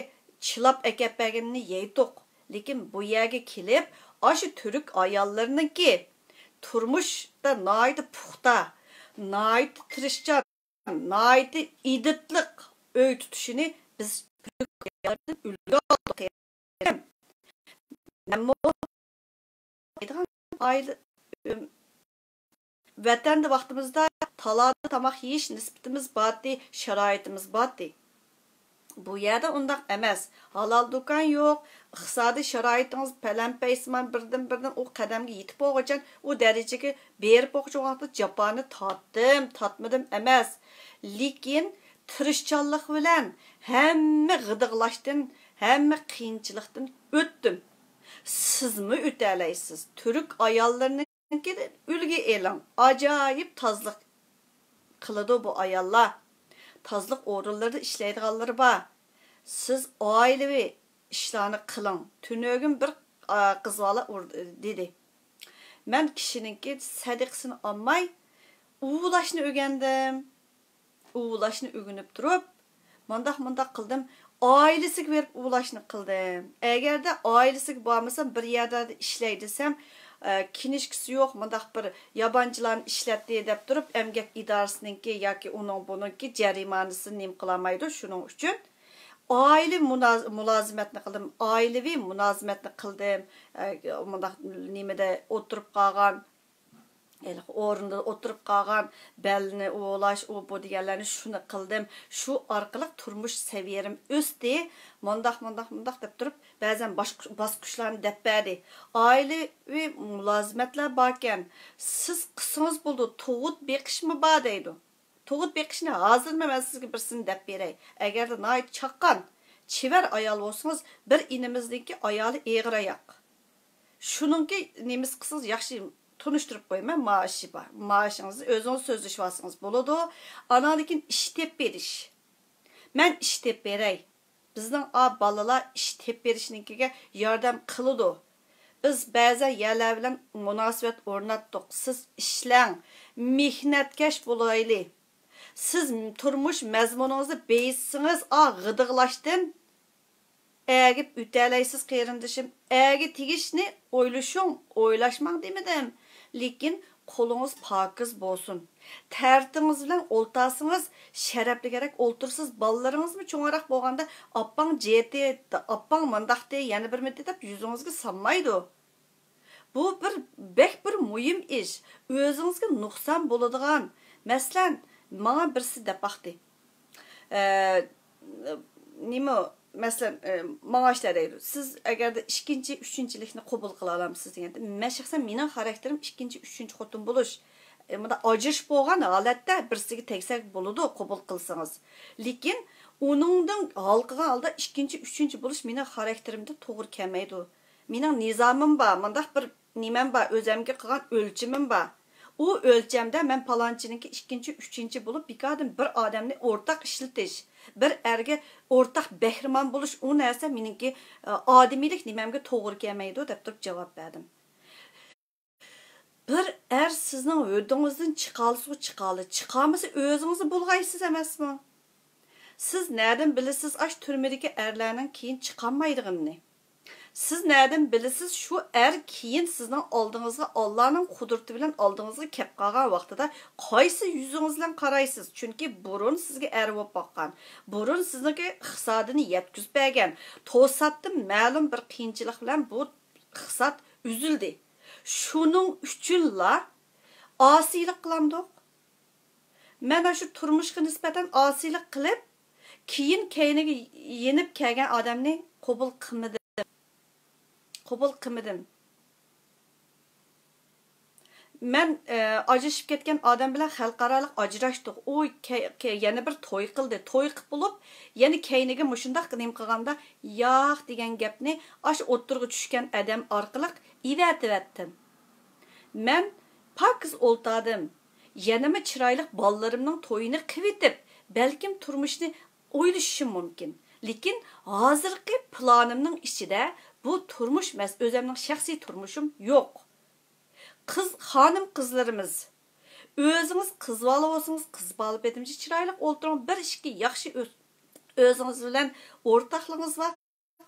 چىلاپ ئەكەپ بەرگىنىنى يەيتتۇق. لېكىن بۇ يەرگە كېلىپ، ئاشۇ تۈرك ئاياللىرىنىڭكى تۇرمۇشتا ناھايىتى پۇختا، ناھايىتى تىرىشچان، ناھايىتى ئىدىتلىق ئۆي تۇتۇشىنى بىز تۈرك ئاياللاردىن ئۈلگە ئالدۇق. مەنمۇ ئائىلە، ئۆم، ۋەتەندە ۋاقتىمىزدا تالادا تاماق يېيىش نىسبىتىمىز بارتى، شارائىتىمىز بارتى. بۇ يەردە ئۇنداق ئەمەس. ھالال دۇكان يوق، ئىقتىسادىي شارائىتىڭىز پەلەمپەيسىمان بىردىن-بىردىن ئۇ قەدەمگە يېتىپ بولغۇچە، ئۇ دەرىجىگە بېرىپ بولغۇچە ۋاقىتتا جاپانى تارتتىم، تارتمىدىم ئەمەس. لېكىن تىرىشچانلىق بىلەن ھەممە غىدىقلاشتىن، ھەممە قىيىنچىلىقتىن ئۆتتۈم. سىزمۇ ئۆتەلەيسىز. تۈرك ئاياللىرىنىڭكىدىن ئۈلگە ئېلىڭ. ئاجايىپ تازىلىق قىلىدۇ بۇ ئاياللار. تازىلىق ئورۇنلىرىدا ئىشلەيدىغانلىرى بار. سىز ئائىلىۋى ئىشلارنى قىلىڭ. تۈنۈگۈن بىر، ئا، قىز بالا ئۇر-، دېدى. مەن كىشىنىڭكى سەدىقىسىنى ئالماي، ئۇۋۇلاشنى ئۆگەندىم. ئۇۋۇلاشنى ئۆگىنىپ تۇرۇپ، مانداق، مانداق قىلدىم. ئائىلىسىگە بېرىپ ئۇۋۇلاشنى قىلدىم. ئەگەردە ئائىلىسىگە بارمىسام، بىر يەردە ئىشلەي دېسەم، ئە، كىنىشكىسى يوق، مانداق بىر يابانچىلارنى ئىشلەتتى دەپ تۇرۇپ، ئەمگەك ئىدارىسىنىڭكى ياكى ئۇنىڭ بۇنىڭكى جەرىمانىسىنى نېمە قىلالمايدۇ. شۇنىڭ ئۈچۈن ئائىلە مۇناز-، مۇلازىمەتنى قىلدىم، ئائىلىۋى مۇلازىمەتنى قىلدىم. ئە، مۇنداق نېمىدە ئولتۇرۇپ قالغان، ھېلىقى ئورنىدا ئولتۇرۇپ قالغان، بەلنى ئۇۋۇلاش، ئۇ بۇ دېگەنلەرنى شۇنى قىلدىم. شۇ ئارقىلىق تۇرمۇش سەۋىيەم ئۆستى. مۇنداق، مۇنداق، مۇنداق دەپ تۇرۇپ، بەزەن باش-، باسقۇچلارنى دەپ بەردى. ئائىلىۋى مۇلازىمەتلەر باركەن، سىز قىلسىڭىز بولىدۇ، تۇغۇت بېقىشمۇ بار دەيدۇ. تۇغۇت بېقىشنى ھازىرمۇ مەن سىزگە بىرسىنى دەپ بېرەي. ئەگەردە ناھايىتى چاققان، چېۋەر ئايال بولسىڭىز، بىر ئىنىمىزنىڭكى ئايالى ئېغىر ئاياق. شۇنىڭكى نېمىسى قىلسىڭىز ياخشى، تونۇشتۇرۇپ قويىمەن، مائاشى بار. مائاشىڭىزنى ئۆزىڭىز سۆزلىشىۋالسىڭىز بولىدۇ. ئاناندىن كېيىن ئىش تېپىپ بېرىش. مەن ئىش تېپىپ بېرەي. بىزنىڭ ئا بالىلار ئىش تېپىپ بېرىشنىڭكىگە ياردەم قىلىدۇ. بىز بەزەن يەرلەر بىلەن مۇناسىۋەت ئورناتتۇق. سىز ئىشلەڭ، مېھنەتكەش بولايلى. سىز تۇرمۇش مەزمۇنىڭىزنى بېيىتسىڭىز، ئا غىدىقلاشتىن ئەگىپ ئۆتەلەيسىز، قېرىندىشىم. ئەگە تېگىشنى ئويلىشىڭ، ئويلاشماڭ دېمىدىم. لېكىن قولىڭىز پاكىز بولسۇن. تەرىتىڭىز بىلەن ئولتۇرسىڭىز، شەرەپلىكرەك ئولتۇرىسىز. بالىلىرىڭىزمۇ چوڭراق بولغاندا، «ئاپاڭ جېتى، ئاپاڭ مانداقتى، يەنە بىر مىددە» دەپ يۈزىڭىزگە سالمايدۇ. بۇ بىر، بەك بىر مۇھىم ئىش. ئۆزىڭىزگە نۇقسان بولىدىغان. مەسىلەن، ماڭا بىرسى دەپ باقتى. ئە، نېمە، مەسىلەن، ئە، ماڭا ئىشلە دەيدۇ. «سىز ئەگەردە ئىككىنچى، ئۈچىنچىلىكنى قوبۇل قىلالامسىز؟» دېگەندە، مەن شەخسەن مېنىڭ خاراكتېرىم ئىككىنچى، ئۈچىنچى خوتۇن بولۇش. ئە، مۇنداق ئاجرىشىپ بولغان ھالەتتە بىرسىگە تەگسەك بولىدۇ، قوبۇل قىلسىڭىز. لېكىن ئۇنىڭدىن ھالقىغان ھالدا ئىككىنچى، ئۈچىنچى بولۇش مېنىڭ خاراكتېرىمدە توغرا كەلمەيدۇ. مېنىڭ نىزامىم بار، مۇنداق بىر نېمەم بار، ئۆزەمگە قىلغان ئۆلچىمىم بار. ئۇ ئۆلچەمدە مەن پالانچىنىڭكى ئىككىنچى، ئۈچىنچى بولۇپ، بىكاردىن بىر ئادەمنى ئورتاق ئىشلىتىش، بىر ئەرگە ئورتاق بەھرىمەن بولۇش، ئۇ نەرسە مېنىڭكى، ئە، ئادىمىيلىك نېمەمگە توغرا كەلمەيدۇ، دەپ تۇرۇپ جاۋاب بەردىم. بىر ئەر سىزنىڭ ھۆددىڭىزدىن چىقالىسىغۇ چىقالى، چىقالمىسا ئۆزىڭىزنى بۇلغايسىز ئەمەسمۇ؟ سىز نەدىن بىلىسىز ئاش تۈرمىدىكى ئەرلەرنىڭ كېيىن چىقالمايدىغىنىنى؟ سىز نەدىن بىلىسىز، شۇ ئەر كېيىن سىزنىڭ ئالدىڭىزغا، ئاللانىڭ قۇدرىتى بىلەن ئالدىڭىزغا كەپ قالغان ۋاقتىدا قايسى يۈزىڭىز بىلەن قارايسىز؟ چۈنكى بۇرۇن سىزگە ئەر بولۇپ باققان، بۇرۇن سىزنىڭكى ئىقتىسادىنى يەتكۈزۈپ بەرگەن، توساتتىن مەلۇم بىر قىيىنچىلىق بىلەن بۇ ئىقتىساد ئۈزۈلدى. شۇنىڭ ئۈچۈنلا ئاسىيلىق قىلامدۇق. مەن ئاشۇ تۇرمۇشقا نىسبەتەن ئاسىيلىق قىلىپ، كېيىن كەينىگە يېنىپ كەلگەن ئادەمنى قوبۇل قىلمىدىم. قوبۇل قىلمىدىم. مەن، ئە، ئاجرىشىپ كەتكەن ئادەم بىلەن خەلقئارالىق ئاجراشتۇق. ئۇ كە-، كە-، يەنە بىر توي قىلدى. توي قىلىپ بولۇپ، يەنە كەينىگە مۇشۇنداق نېمە قىلغاندا، ياق دېگەن گەپنى ئاشۇ ئوتتۇرىغا چۈشكەن ئادەم ئارقىلىق ئېۋەتىۋەتتىم. مەن پاكىز ئولتاردىم. يەنىمۇ چىرايلىق بالىلىرىمنىڭ تويىنى قىلىۋېتىپ، بەلكىم تۇرمۇشنى ئويلىشىشىم مۇمكىن. لېكىن ھازىرقى پىلانىمنىڭ ئىچىدە بۇ تۇرمۇش مەس-، ئۆزۈمنىڭ شەخسىي تۇرمۇشۇم يوق. قىز، خانىم قىزلىرىمىز، ئۆزىڭىز قىز بالا بولسىڭىز، قىز بالا پېتىمچە چىرايلىق ئولتۇرۇڭ، بىر ئىككى ياخشى ئۆز-، ئۆزىڭىز بىلەن ئورتاقلىقىڭىز بار.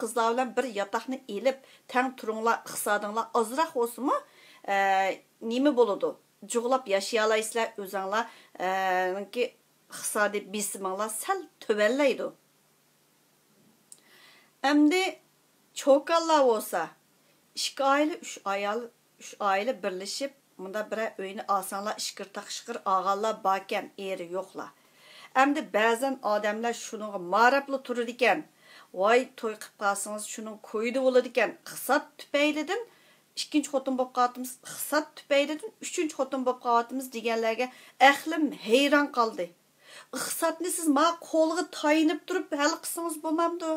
قىزلار بىلەن بىر ياتاقنى ئېلىپ، تەڭ تۇرۇڭلار، ئىقتىسادىڭلار ئازراق بولسىمۇ، ئە، نېمە بولىدۇ؟ جۇغلاپ ياشىيالايسىلەر، ئۆزۈڭلار، ئە، نىڭكى ئىقتىسادىي بېسىمىڭلار سەل تۆۋەنلەيدۇ. ئەمدى چوكانلار بولسا، ئىككى ئائىلە، ئۈچ ئايال، ئۈچ ئائىلە بىرلىشىپ، مۇنداق بىرەر ئۆينى ئالساڭلار، ئىشقىر تاقىشقىر ئالغانلار باركەن، ئېرى يوقلار. ئەمدى بەزەن ئادەملەر شۇنىڭغا ماراپلا تۇرىدىكەن. ۋاي، توي قىلىپ قالسىڭىز، شۇنىڭ كويىدا بولىدىكەن. ئىقتىساد تۈپەيلىدىن ئىككىنچى خوتۇن بولۇپ قالاتىمىز، ئىقتىساد تۈپەيلىدىن ئۈچىنچى خوتۇن بولۇپ قالاتىمىز دېگەنلەرگە ئەقلىم ھەيران قالدى. ئىقتىسادنى سىز ما قولغا تايىنىپ تۇرۇپ ھەل قىلسىڭىز بولمامدۇ؟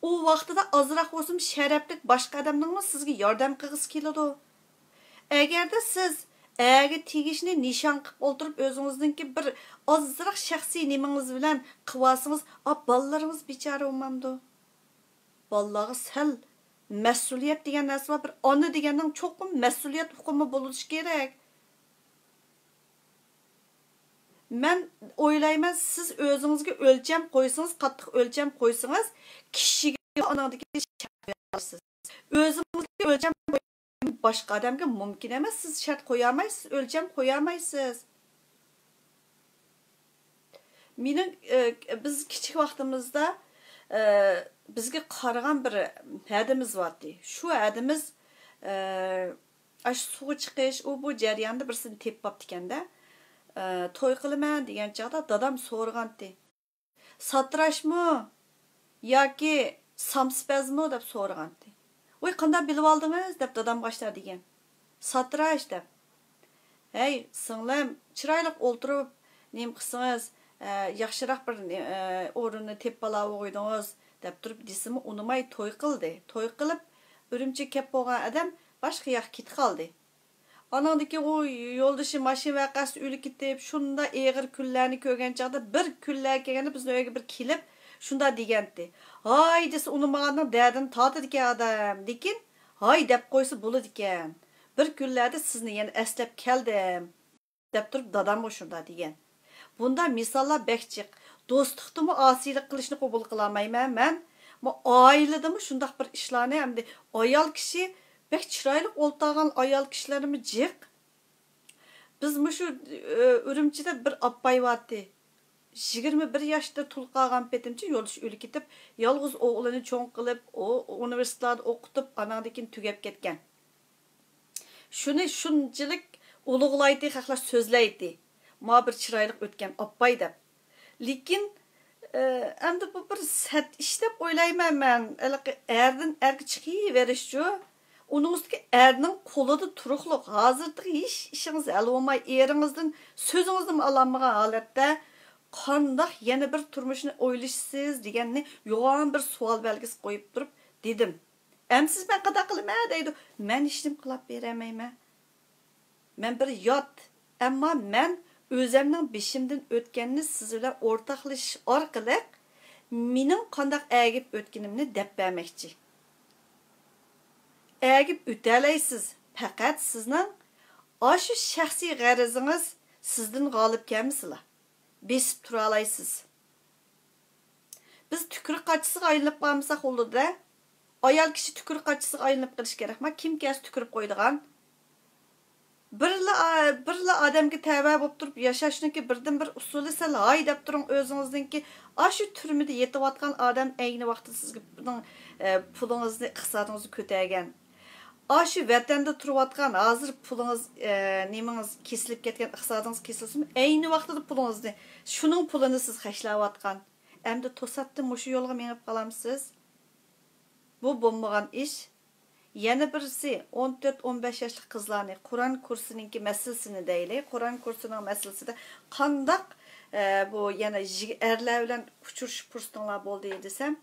ئۇ ۋاقتىدا ئازراق بولسىمۇ شەرەپلىك باشقا ئادەمنىڭمۇ سىزگە ياردەم قىلغۇسى كېلىدۇ. ئەگەردە سىز ئەرگە تېگىشنى نىشان قىلىپ ئولتۇرۇپ، ئۆزىڭىزنىڭكى بىر ئازراق شەخسىي نېمىڭىز بىلەن قىلىۋالسىڭىز، ئا، بالىلىرىڭىز بىچارە بولمامدۇ؟ بالىلارغا سەل مەسئۇلىيەت دېگەن نەرسە بار. بىر ئانا دېگەننىڭ چوقۇم مەسئۇلىيەت ئۇقۇمى بولۇشى كېرەك. مەن ئويلايمەن، سىز ئۆزىڭىزگە ئۆلچەم قويسىڭىز، قاتتىق ئۆلچەم قويسىڭىز، كىشىگە ئانىڭدىكى شەرت قويالىسىز. ئۆزىڭىزگە ئۆلچەم قويۇپ باشقا ئادەمگە مۇمكىن ئەمەس، سىز شەرت قويالمايسىز، ئۆلچەم قويالمايسىز. مېنىڭ، ئە، بىز كىچىك ۋاقتىمىزدا، ئە، بىزگە قارىغان بىر ھەدىمىز بارتى. شۇ ھەدىمىز، ئە، ئاشۇ سۇغا چىقىش، ئۇ بۇ جەرياندا بىرسىنى تېپىپ بوپتىكەن-دە. ئە، توي قىلىمەن دېگەن چاغدا دادام سورىغانتى. ساتىراشمۇ ياكى سامسىپەزمۇ دەپ سورىغانتى. ۋاي، قانداق بىلىۋالدىڭىز؟ دەپ دادامغا ئاشتا دېگەن. ساتىراش دەپ. ھەي، سىڭلىم، چىرايلىق ئولتۇرۇپ، نېمە قىلسىڭىز، ئە، ياخشىراق بىر، ئە، ئورۇننى تېپىپ بالاۋۇغۇيدىڭىز، دەپ تۇرۇپ دېسىمۇ ئۇنىماي توي قىلدى. توي قىلىپ، ئۈرۈمچىگە كەپ بولغان ئادەم باشقا ياققا كېتىپ قالدى. ئانىڭدىن كېيىن ئۇ يولدىشى ماشىنا ۋەقەسىدە ئۆلۈپ كېتىپ، شۇنداق ئېغىر كۈنلەرنى كۆرگەن چاغدا، بىر كۈنلەر كەلگەندە بىزنىڭ ئۆيگە بىر كېلىپ، شۇنداق دېگەنتى. ھاي دېسە، ئۇنىمىغاننىڭ دەردىنى تارتىدىكەن ئادەم. لېكىن، ھاي دەپ قويسا بولىدىكەن. بىر كۈنلەردە سىزنى يەنە ئەسلەپ كەلدىم. دەپ تۇرۇپ دادامغا شۇنداق دېگەن. بۇنداق مىساللار بەك جىق. دوستلۇقتىمۇ ئاسىيلىق قىلىشنى قوبۇل قىلالمايمەن مەن. مۇ-، ئائىلىدىمۇ شۇنداق بىر ئىشلارنى، ئەمدى ئايال كىشى، بەك چىرايلىق ئولتۇرغان ئايال كىشىلەرمۇ جىق. بىز مۇشۇ، ئۈ-، ئۈرۈمچىدە بىر ئاپپاي بارتى. يىگىرمە بىر ياشتا تۇل قالغان پېتىمچە يولدىشى ئۆلۈپ كېتىپ، يالغۇز ئوغلىنى چوڭ قىلىپ، ئۇ ئۇنىۋېرسىتېتلاردا ئوقۇتۇپ، ئاناندىن كېيىن تۈگەپ كەتكەن. شۇنى شۇنچىلىك ئۇلۇغلايتتى، خەقلەر سۆزلەيتتى. ما بىر چىرايلىق ئۆتكەن ئاپپاي دەپ. لېكىن، ئە، ئەمدى بۇ بىر سەت ئىش دەپ ئويلايمەن مەن. ھېلىقى ئەردىن ئەرگە چىقىۋېرىشچۇ؟ ئۇنىڭ ئۈستىگە ئەرنىڭ قولىدا تۇرۇقلۇق. ھازىرتىغى ھېچ ئىشىڭىز ھەل بولماي، ئېرىڭىزدىن سۆزىڭىزنىمۇ ئالالمىغان ھالەتتە قانداق يەنە بىر تۇرمۇشنى ئويلىشىسىز دېگەننى يوغان بىر سوئال بەلگىسى قويۇپ تۇرۇپ دېدىم. ئەمسىز مەن قانداق قىلىمەن دەيدۇ. مەن ھېچنېمە قىلاپ بېرەلمەيمەن. مەن بىر يات، ئەمما مەن ئۆزەمنىڭ بېشىمدىن ئۆتكەننى سىز بىلەن ئورتاقلىشىش ئارقىلىق مېنىڭ قانداق ئەگىپ ئۆتكىنىمنى دەپ بەرمەكچى. ئەگىپ ئۆتەلەيسىز، پەقەت سىزنىڭ ئاشۇ شەخسىي غەرىزىڭىز سىزدىن غالىب كەلمىسىلا، بېسىپ تۇرالايسىز. بىز تۈكرۈك قاچىسىغا ئايلىنىپ قالمىساق بولىدۇ-دە. ئايال كىشى تۈكۈر قاچىسىغا ئايلىنىپ قېلىش كېرەكما؟ كىم كەلسە تۈكۈرۈپ قويىدىغان. بىرلا، بىرلا ئادەمگە تەۋە بولۇپ تۇرۇپ ياشاشنىڭكى بىردىنبىر ئۇسۇلى سەل ھاي دەپ تۇرۇڭ ئۆزىڭىزنىڭكى. ئاشۇ تۈرمىدە يېتىۋاتقان ئادەم ئەينى ۋاقىتتا سىزگە بۇنىڭ، ئە، پۇلىڭىزنى، ئىقتىسادىڭىزنى كۆتەرگەن. ئاشۇ ۋەتەندە تۇرۇۋاتقان، ھازىر پۇلىڭىز، ئە، نېمىڭىز كېسىلىپ كەتكەن، ئىقتىسادىڭىز كېسىلسىمۇ، ئەينى ۋاقتىدا پۇلىڭىزنى، شۇنىڭ پۇلىنى سىز خەجلەۋاتقان. ئەمدى توساتتىن مۇشۇ يولغا مېڭىپ قالامسىز؟ بۇ بولمىغان ئىش. يەنە بىرسى، ئون تۆت، ئون بەش ياشلىق قىزلارنى، قۇرئان كۇرسىنىڭكى مەسىلىسىنى دەيلى. قۇرئان كۇرسىنىڭ مەسىلىسىدە قانداق، ئە، بۇ يەنە يىگ-، ئەرلەر بىلەن ئۇچرىشىش پۇرسىتىڭلار بولدى دېسەم،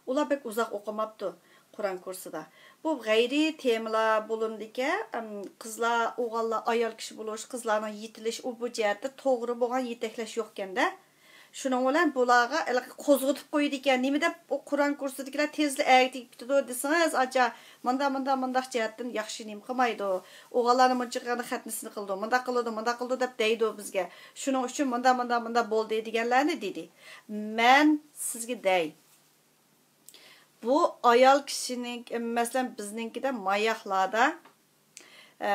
ئۇلار بەك ئۇزاق ئوقۇماپتۇ قۇرئان كۇرسىدا. بۇ غەيرىي تېمىلار بولۇنىدىكەن، ئەم، قىزلار، ئوغۇللار، ئايال كىشى بولۇش، قىزلارنىڭ يېتىلىش، ئۇ بۇ جەھەتتە توغرا بولغان يېتەكلەش يوقكەندە. شۇنىڭ بىلەن بۇلارغا ھېلىقى قوزغىتىپ قويىدىكەن. نېمە دەپ ئۇ قۇرئان كۇرسىدىكىلەر تېزلا ئەگىپ كېتىدۇ دېسىڭىز، ئاچا، مۇنداق، مۇنداق، مۇنداق جەھەتتىن ياخشى نېمە قىلمايدۇ. ئوغۇللارنى مۇنچە قىلغاندا خەتنىسىنى قىلىدۇ، مۇنداق قىلىدۇ، مۇنداق قىلىدۇ دەپ دەيدۇ بىزگە. شۇنىڭ ئۈچۈن مۇنداق، مۇنداق، مۇنداق بولدى دېگەنلەرنى دېدى. مەن سىزگە دەي. بۇ ئايال كىشىنىڭ، مەسىلەن، بىزنىڭكىدە ماياقلاردا، ئە،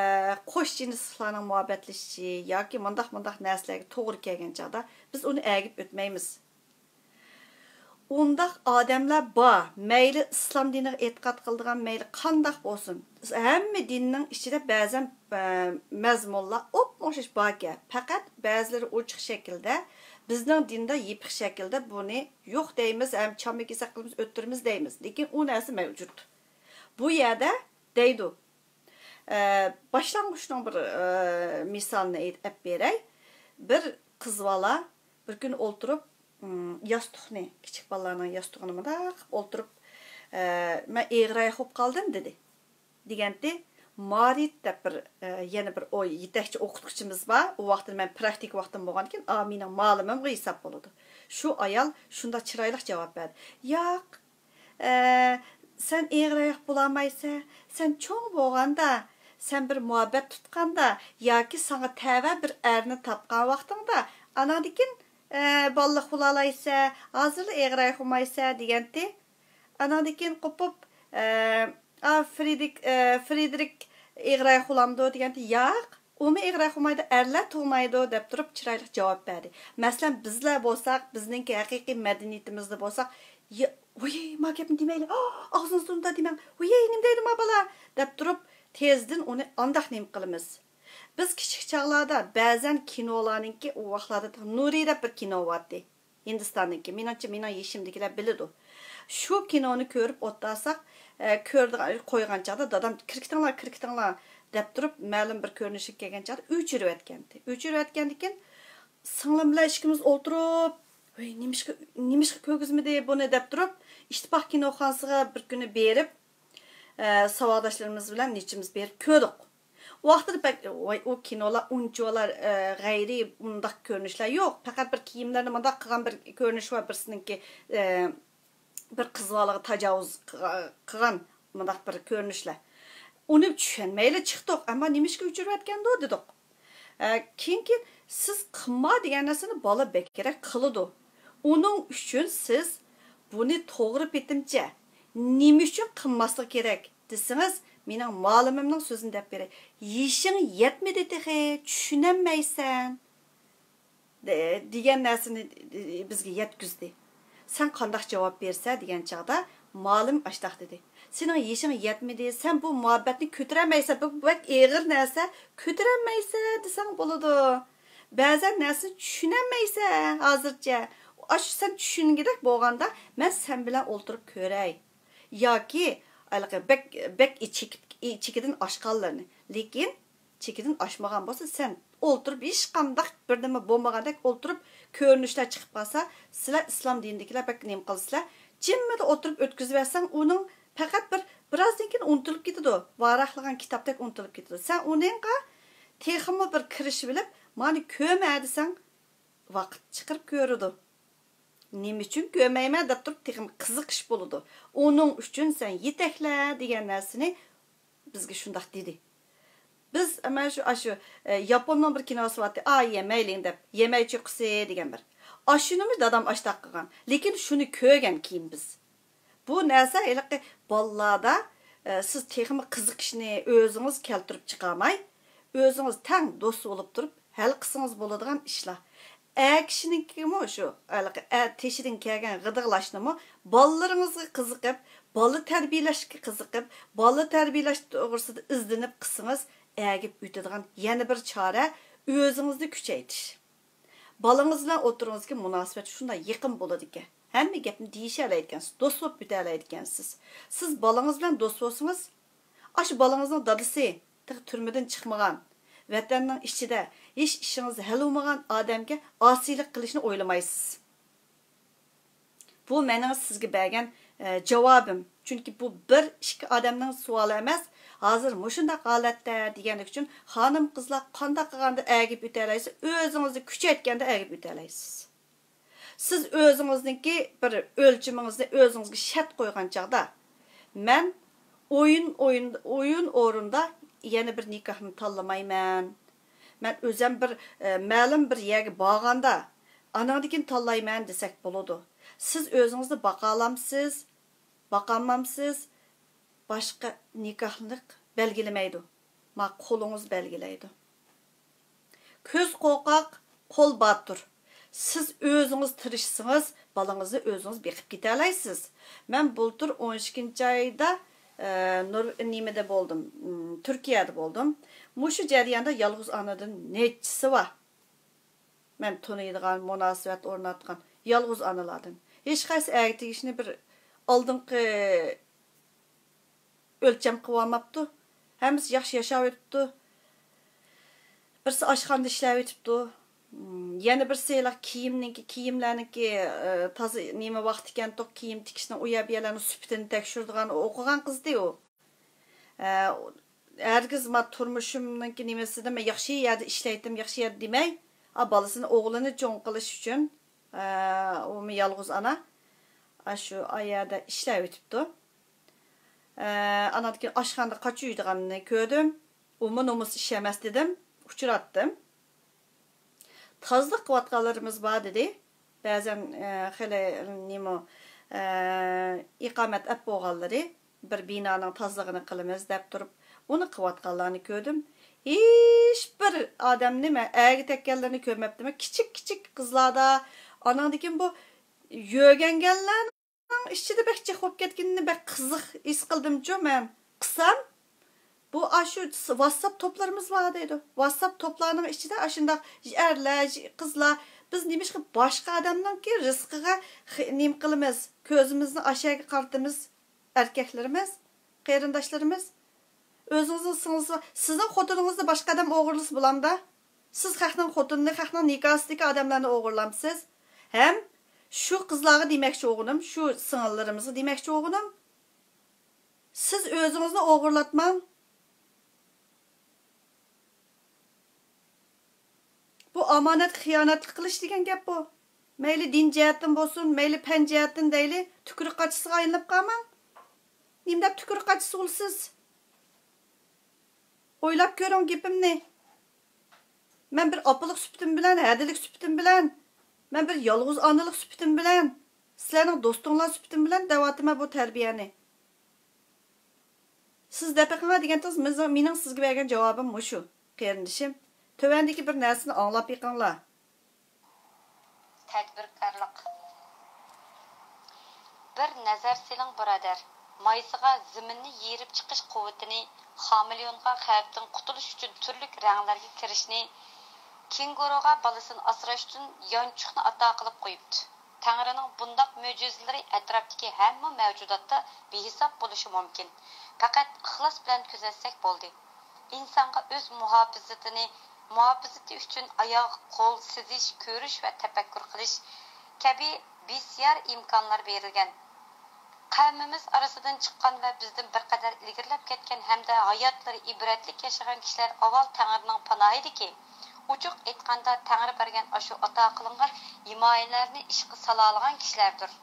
قوش جىنسلىقلارنىڭ مۇھەببەتلىشىشى ياكى مۇنداق، مۇنداق نەرسىلەرگە توغرا كەلگەن چاغدا بىز ئۇنى ئەگىپ ئۆتمەيمىز. ئۇنداق ئادەملەر بار، مەيلى ئىسلام دىنىغا ئېتىقاد قىلىدىغان، مەيلى قانداق بولسۇن، ھەممە دىننىڭ ئىچىدە بەزەن، ئە، مەزمۇنلار ئوپمۇئوخشاش باركەن. پەقەت بەزىلىرى ئوچۇق شەكىلدە بىزنىڭ دىندا يېپىق شەكىلدە بۇنى يوق دەيمىز، ھەم چامما كېسەك قىلىمىز، ئۆتتۈرىمىز دەيمىز. لېكىن ئۇ نەرسە مەۋجۇت. بۇ يەردە دەيدۇ. ئە، باشلانغۇچنىڭ بىر، ئە، مىسالىنى ئېيت-، ئەپ بېرەي. بىر قىز بالا بىر كۈنى ئولتۇرۇپ، ئىم، ياستۇقنى، كىچىك بالىلارنىڭ ياستۇقىنى مۇنداق قىلىپ ئولتۇرۇپ، ئە، مەن ئېغىر ئاياق بولۇپ قالدىم، دېدى. دېگەنتى، مارىت دەپ بىر، ئە، يەنە بىر ئو-، يېتەكچى ئوقۇتقۇچىمىز بار. ئۇ ۋاقىتتا مەن پراكتىك ۋاقتىم بولغاندىكىن، ئا، مېنىڭ مۇئەللىمىمغا ھېساب بولىدۇ. شۇ ئايال شۇنداق چىرايلىق جاۋاب بەردى. ياق، ئە، سەن ئېغىر ئاياق بولالمايسەن. سەن چوڭ بولغاندا، سەن بىر مۇھەببەت تۇتقاندا ياكى ساڭا تەۋە بىر ئەرنى تاپقان ۋاقتىڭدا، ئاناندىن كېيىن، ئە، بالىلىق بولالايسەن، ھازىرلا ئېغىر ئاياق بولمايسەن، دېگەنتى. ئاناندىن كېيىن قوپۇپ، ئە، ئا، فرېدرىك، ئە، فرېدرىك ئېغىر ئاياق بولامدۇ دېگەنتى، ياق، ئۇمۇ ئېغىر ئاياق بولمايدۇ، ئەرلەر تۇغمايدۇ دەپ تۇرۇپ چىرايلىق جاۋاب بەردى. مەسىلەن، بىزلەر بولساق، بىزنىڭكى ھەقىقىي مەدەنىيىتىمىزدە بولساق، يا، ۋۇي، ما گەپنى دېمەيلى، ئاغزىڭىزنى توڭدۇر دېمەڭ، ۋۇي، نېمە دەيدۇ ما بالا دەپ تۇرۇپ، تېزدىن ئۇنى ئانداق نېمە قىلىمىز. بىز كىچىك چاغلاردا بەزەن كىنولارنىڭكى، ئۇ ۋاقىتلاردا نۇرى دەپ بىر كىنو بارتتى. ھىندىستاننىڭكى، مېنىڭچە، مېنىڭ يېشىمدىكىلەر بىلىدۇ. شۇ كىنونى كۆرۈپ ئولتۇرساق، ئە، كۆرىدىغان، قويغان چاغدا دادام، «كىركىتىڭلار، كىركىتىڭلار» دەپ تۇرۇپ، مەلۇم بىر كۆرۈنۈشكە كەلگەن چاغدا ئۆچۈرۈۋەتكەنتى. ئۆچۈرۈۋەتكەندىن كېيىن، سىڭلىم بىلەن ئىككىمىز ئولتۇرۇپ، «ۋەي، نېمىشقا، نېمىشقا كۆرگۈزمىدى بۇنى؟» دەپ تۇرۇپ، ئىتتىپاق كىنوخانىسىغا بىر كۈنى بېرىپ، ئە، ساۋاقداشلىرىمىز بىلەن نېچىمىز بېرىپ كۆردۇق. ئۇ ۋاقىتتا بەك، ۋاي، ئۇ كىنولار ئۇنچىۋالا، ئە، غەيرىي ئۇنداق كۆرۈنۈشلەر يوق. پەقەت بىر كىيىملەرنى مۇنداق قىلغان بىر كۆرۈنۈش بار، بىرسىنىڭكى، ئە، بىر قىز بالىغا تاجاۋۇز قىلغا-، قىلغان مۇنداق بىر كۆرۈنۈشلەر. ئۇنى چۈشەنمەيلا چىقتۇق، ئەمما نېمىشقا ئۆچۈرۈۋەتكەندۇ دېدۇق. ئە، كېيىن، كېيىن سىز قىلما دېگەن نەرسىنى بالا بەكرەك قىلىدۇ. ئۇنىڭ ئۈچۈن سىز بۇنى توغرا پېتىمچە، نېمە ئۈچۈن قىلماسلىقى كېرەك دېسىڭىز، مېنىڭ مۇئەللىمىمنىڭ سۆزىنى دەپ بېرەي. «يېشىڭ يەتمىدى تېخى، چۈشىنەلمەيسەن» دە-، دېگەن نەرسىنى بىزگە يەتكۈزدى. «سەن قانداق جاۋاب بېرىسەن؟» دېگەن چاغدا، مۇئەللىم ئاشتاق دېدى، «سېنىڭ يېشىڭ يەتمىدى، سەن بۇ مۇھەببەتنى كۆتۈرەلمەيسەن، بۇ بەك ئېغىر نەرسە، كۆتۈرەلمەيسەن دېسەڭ بولىدۇ. بەزەن نەرسىنى چۈشىنەلمەيسەن ھازىرچە. ئاشۇ سەن چۈشەنگۈدەك بولغاندا، مەن سەن بىلەن ئولتۇرۇپ كۆرەي. ياكى ھېلىقى بەك، بەك چېكىپ، چېكىدىن ئاشقانلىرىنى. لېكىن چېكىدىن ئاشمىغان بولسا، سەن ئولتۇرۇپ، ھېچقانداق بىر نېمە بولمىغاندەك ئولتۇرۇپ، كۆرۈنۈشلەر چىقىپ قالسا، سىلەر ئىسلام دىنىدىكىلەر بەك نېمە قىلسىلەر، جىممىدە ئولتۇرۇپ ئۆتكۈزۈۋەتسەڭ، ئۇنىڭ پەقەت بىر، بىرازدىن كېيىن ئۇنتۇلۇپ كېتىدۇ. ۋاراقلىغان كىتابتەك ئۇنتۇلۇپ كېتىدۇ. سەن ئۇنىڭغا تېخىمۇ بىر كىرىشىۋېلىپ، مانا كۆرمە دېسەڭ، ۋاقىت چىقىرىپ كۆرىدۇ. نېمە ئۈچۈن كۆرمەيمەن دەپ تۇرۇپ، تېخىمۇ قىزىقىش بولىدۇ. ئۇنىڭ ئۈچۈن سەن يېتەكلە دېگەن نەرسىنى بىزگە شۇنداق دېدى. بىز مانا شۇ، ئاشۇ، ئە، ياپوننىڭ بىر كىنوسى بارتتى، «ئا، يېمەيلىڭ» دەپ، «يېمەي چوققىسى» دېگەن بىر. ئاشۇنىمۇ دادام ئاشتاق قىلغان. لېكىن شۇنى كۆرگەن كېيىن بىز. بۇ نەرسە ھېلىقى بالىلاردا، ئە، سىز تېخىمۇ قىزىقىشنى ئۆزىڭىز كەلتۈرۈپ چىقارماي، ئۆزىڭىز تەڭ دوست بولۇپ تۇرۇپ ھەل قىلسىڭىز بولىدىغان ئىشلار. ئەر كىشىنىڭكىمۇ شۇ، ھېلىقى ئەر تېشىدىن كەلگەن غىدىقلاشنىمۇ بالىلىرىڭىزغا قىزىقىپ، بالا تەربىيەلەشكە قىزىقىپ، بالا تەربىيەلەش توغرىسىدا ئىزدىنىپ قىلسىڭىز، ئەگىپ ئۆتىدىغان يەنە بىر چارە، ئۆزىڭىزنى كۈچەيتىش. بالىڭىز بىلەن ئوتتۇرىڭىزدىكى مۇناسىۋەت شۇنداق يېقىن بولىدىكەن. ھەممە گەپنى دېيىشەلەيدىكەنسىز، دوست بولۇپ ئۆتەلەيدىكەنسىز. سىز بالىڭىز بىلەن دوست بولسىڭىز، ئاشۇ بالىڭىزنىڭ دادىسى تېخى تۈرمىدىن چىقمىغان، ۋەتەننىڭ ئىچىدە ھېچ ئىشىڭىز ھەل بولمىغان ئادەمگە ئاسىيلىق قىلىشنى ئويلىمايسىز. بۇ مېنىڭ سىزگە بەرگەن، ئە، جاۋابىم. چۈنكى بۇ بىر، ئىككى ئادەمنىڭ سوئالى ئەمەس. ھازىر مۇشۇنداق ھالەتتە دېگەنلىك ئۈچۈن، خانىم-قىزلار قانداق قىلغاندا ئەگىپ ئۆتەلەيسىز، ئۆزىڭىزنى كۈچەيتكەندە ئەگىپ ئۆتەلەيسىز. سىز ئۆزىڭىزنىڭكى بىر ئۆلچىمىڭىزنى ئۆزىڭىزگە شەرت قويغان چاغدا، مەن ئويۇن، ئويۇن، ئويۇن ئورنىدا يەنە بىر نىكاھنى تاللىمايمەن. مەن ئۆزەم بىر، ئە، مەلۇم بىر يەرگە بارغاندا، ئاناڭدىن كېيىن تاللايمەن دېسەك بولىدۇ. سىز ئۆزىڭىزنى باقالامسىز، باقالمامسىز، باشقا نىكاھلىق بەلگىلىمەيدۇ. ما قولىڭىز بەلگىلەيدۇ. كۆز قورقاق، قول باتۇر. سىز ئۆزىڭىز تىرىشسىڭىز، بالىڭىزنى ئۆزىڭىز بېقىپ كېتەلەيسىز. مەن بۇلتۇر ئون ئىككىنچى ئايدا، ئە، نور-، نېمىدە بولدۇم، ئىم، تۈركىيەدە بولدۇم. مۇشۇ جەرياندا يالغۇز ئانىدىن نەچچىسى بار. مەن تونۇيدىغان، مۇناسىۋەت ئورناتقان يالغۇز ئانىلاردىن. ھېچقايسى ئەگە تېگىشنى بىر ئالدىنقى ئۆلچەم قىلىۋالماپتۇ. ھەممىسى ياخشى ياشاۋېتىپتۇ. بىرسى ئاشخانىدا ئىشلەۋېتىپتۇ. مم، يەنە بىرسى ھېلىقى كىيىمنىڭكى، كىيىملەرنىڭكى، ئى، تازا نېمە ۋاقتى ئىكەن، توق كىيىم تىكىشنىڭ ئۇ يەر بۇ يەرلەرنىڭ سۈپىتىنى تەكشۈرىدىغان ئوقۇغان قىزدى ئۇ. ئە، ھەرگىز ما تۇرمۇشۇمنىڭكى نېمىسىدە مەن ياخشى يەردە ئىشلەيتتىم، ياخشى يەردە دېمەي، ئا، بالىسىنى، ئوغلىنى چوڭ قىلىش ئۈچۈن، ئە، ئۇمۇ يالغۇز ئانا، ئاشۇ ئا يەردە ئىشلەۋېتىپتۇ. ئە، ئاناندىن كېيىن ئاشخانىدا قاچا يۇيىدىغاننى كۆردۈم. ئۇمۇ نومۇس ئىش ئەمەس دېدىم، ئۇچراتتىم. تازىلىق قىلىۋاتقانلىرىمىز بار دېدى. بەزەن، ئە، خېلى نېمە، ئە، ئىقامەت ئەپ بولغانلىرى بىر بىنانىڭ تازىلىقىنى قىلىمىز دەپ تۇرۇپ، ئۇنى قىلىۋاتقانلارنى كۆردۈم. ھېچبىر ئادەمنى مەن ئەگە تەگكەنلىرىنى كۆرمەپتىمەن. كىچىك، كىچىك قىزلاردا، ئاناندىن كېيىن بۇ يۆگەنگەنلەر ئىچىدە بەك جىق بولۇپ كەتكىنىنى بەك قىزىق ھېس قىلدىمچۇ مەن. قىلسام، بۇ ئاشۇ س-، ۋاتساپ توپلىرىمىز بار دەيدۇ. ۋاتساپ توپلارنىڭ ئىچىدە ئاشۇنداق ئەرلەر، قىزلار، بىز نېمىشقا باشقا ئادەمنىڭكى رىزقىغا خ-، نېمە قىلىمىز؟ كۆزىمىزنى ئاشۇ يەرگە قارىتىمىز، ئەركەكلىرىمىز، قېرىنداشلىرىمىز. ئۆزىڭىزنىڭ سىڭلىسى بار. سىزنىڭ خوتۇنىڭىزنى باشقا ئادەم ئوغرىلىسا بولامدا؟ سىز خەقنىڭ خوتۇنىنى، خەقنىڭ نىكاسىدىكى ئادەملەرنى ئوغرىلامسىز؟ ھەم شۇ قىزلارغا دېمەكچى بولغىنىم، شۇ سىڭىللىرىمىزغا دېمەكچى بولغىنىم، سىز ئۆزىڭىزنى ئوغرىلاتماڭ. بۇ ئامانەتكە خىيانەتلىك قىلىش دېگەن گەپ بۇ. مەيلى دىن جەھەتتىن بولسۇن، مەيلى پەن جەھەتتىن دەيلى، تۈكرۈك قاچىسىغا ئايلىنىپ قالماڭ. نېمە دەپ تۈكرۈك قاچىسى بولىسىز؟ ئويلاپ كۆرۈڭ گېپىمنى. مەن بىر ئاپىلىق سۈپىتىم بىلەن، ھەدىلىك سۈپىتىم بىلەن، مەن بىر يالغۇز ئانىلىق سۈپىتىم بىلەن، سىلەرنىڭ دوستۇڭلار سۈپىتىم بىلەن دەۋاتىمەن بۇ تەربىيەنى. سىز دەپ بېقىڭا دېگەنتىڭىز، مېنىڭ، مېنىڭ سىزگە بەرگەن جاۋابىم مۇشۇ، قېرىندىشىم. تۆۋەندىكى بىر نەرسىنى ئاڭلاپ بېقىڭلار. تەدبىركارلىق. بىر نەزەر سېلىڭ، بۇرادەر. مايسىغا زېمىننى يېرىپ چىقىش قۇۋۋىتىنى، خامېلېئونغا خەۋپتىن قۇتۇلۇش ئۈچۈن تۈرلۈك رەڭلەرگە كىرىشنى، كېڭگۇرۇغا بالىسىنى ئاسراش ئۈچۈن يانچۇقنى ئاتا قىلىپ قويۇپتۇ. تەڭرىنىڭ بۇنداق مۆجىزىلىرى ئەتراپتىكى ھەممە مەۋجۇداتتا بىھېساب بولۇشى مۇمكىن. پەقەت ئىخلاس بىلەن كۆزەتسەك بولدى. ئىنسانغا ئۆز مۇھاپىزىتىنى، مۇھاپىزىتى ئۈچۈن ئاياغ، قول سىزىش، كۆرۈش ۋە تەپەككۇر قىلىش كەبى بىسيار ئىمكانلار بېرىلگەن. قەۋمىمىز ئارىسىدىن چىققان ۋە بىزدىن بىر قەدەر ئىلگىرىلەپ كەتكەن ھەمدە ھاياتلىرى ئىبرەتلىك ياشىغان كىشىلەر ئاۋۋال تەڭرىنىڭ پاناھىدىكى، ئوچۇق ئېيتقاندا، تەڭرى بەرگەن ئاشۇ ئاتا قىلىنغان ھىمايىلەرنى ئىشقا سالالىغان كىشىلەردۇر.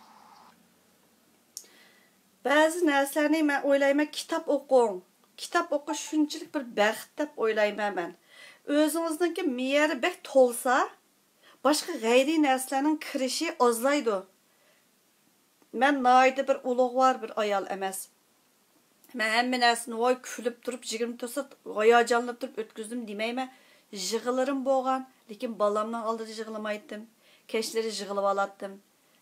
بەزى نەرسىلەرنى مەن ئويلايمەن، كىتاب ئوقۇڭ. كىتاب ئوقۇش شۇنچىلىك بىر بەخت دەپ ئويلايمەن مەن. ئۆزىڭىزنىڭكى مىيەرى بەك تولسا، باشقا غەيرىي نەرسىلەرنىڭ كىرىشى ئازلايدۇ. مەن ناھايىتى بىر ئۇلۇغۋار بىر ئايال ئەمەس. مەن ھەممە نەرسىنى ۋاي كۈلۈپ تۇرۇپ، يىگىرمە تۆت سائەت ھاياجانلىنىپ تۇرۇپ ئۆتكۈزدۈم دېمەيمەن. يىغىلىرىم بولغان، لېكىن بالامنىڭ ئالدىدا يىغلىمايتتىم. كەچلىرى يىغلىۋالاتتىم.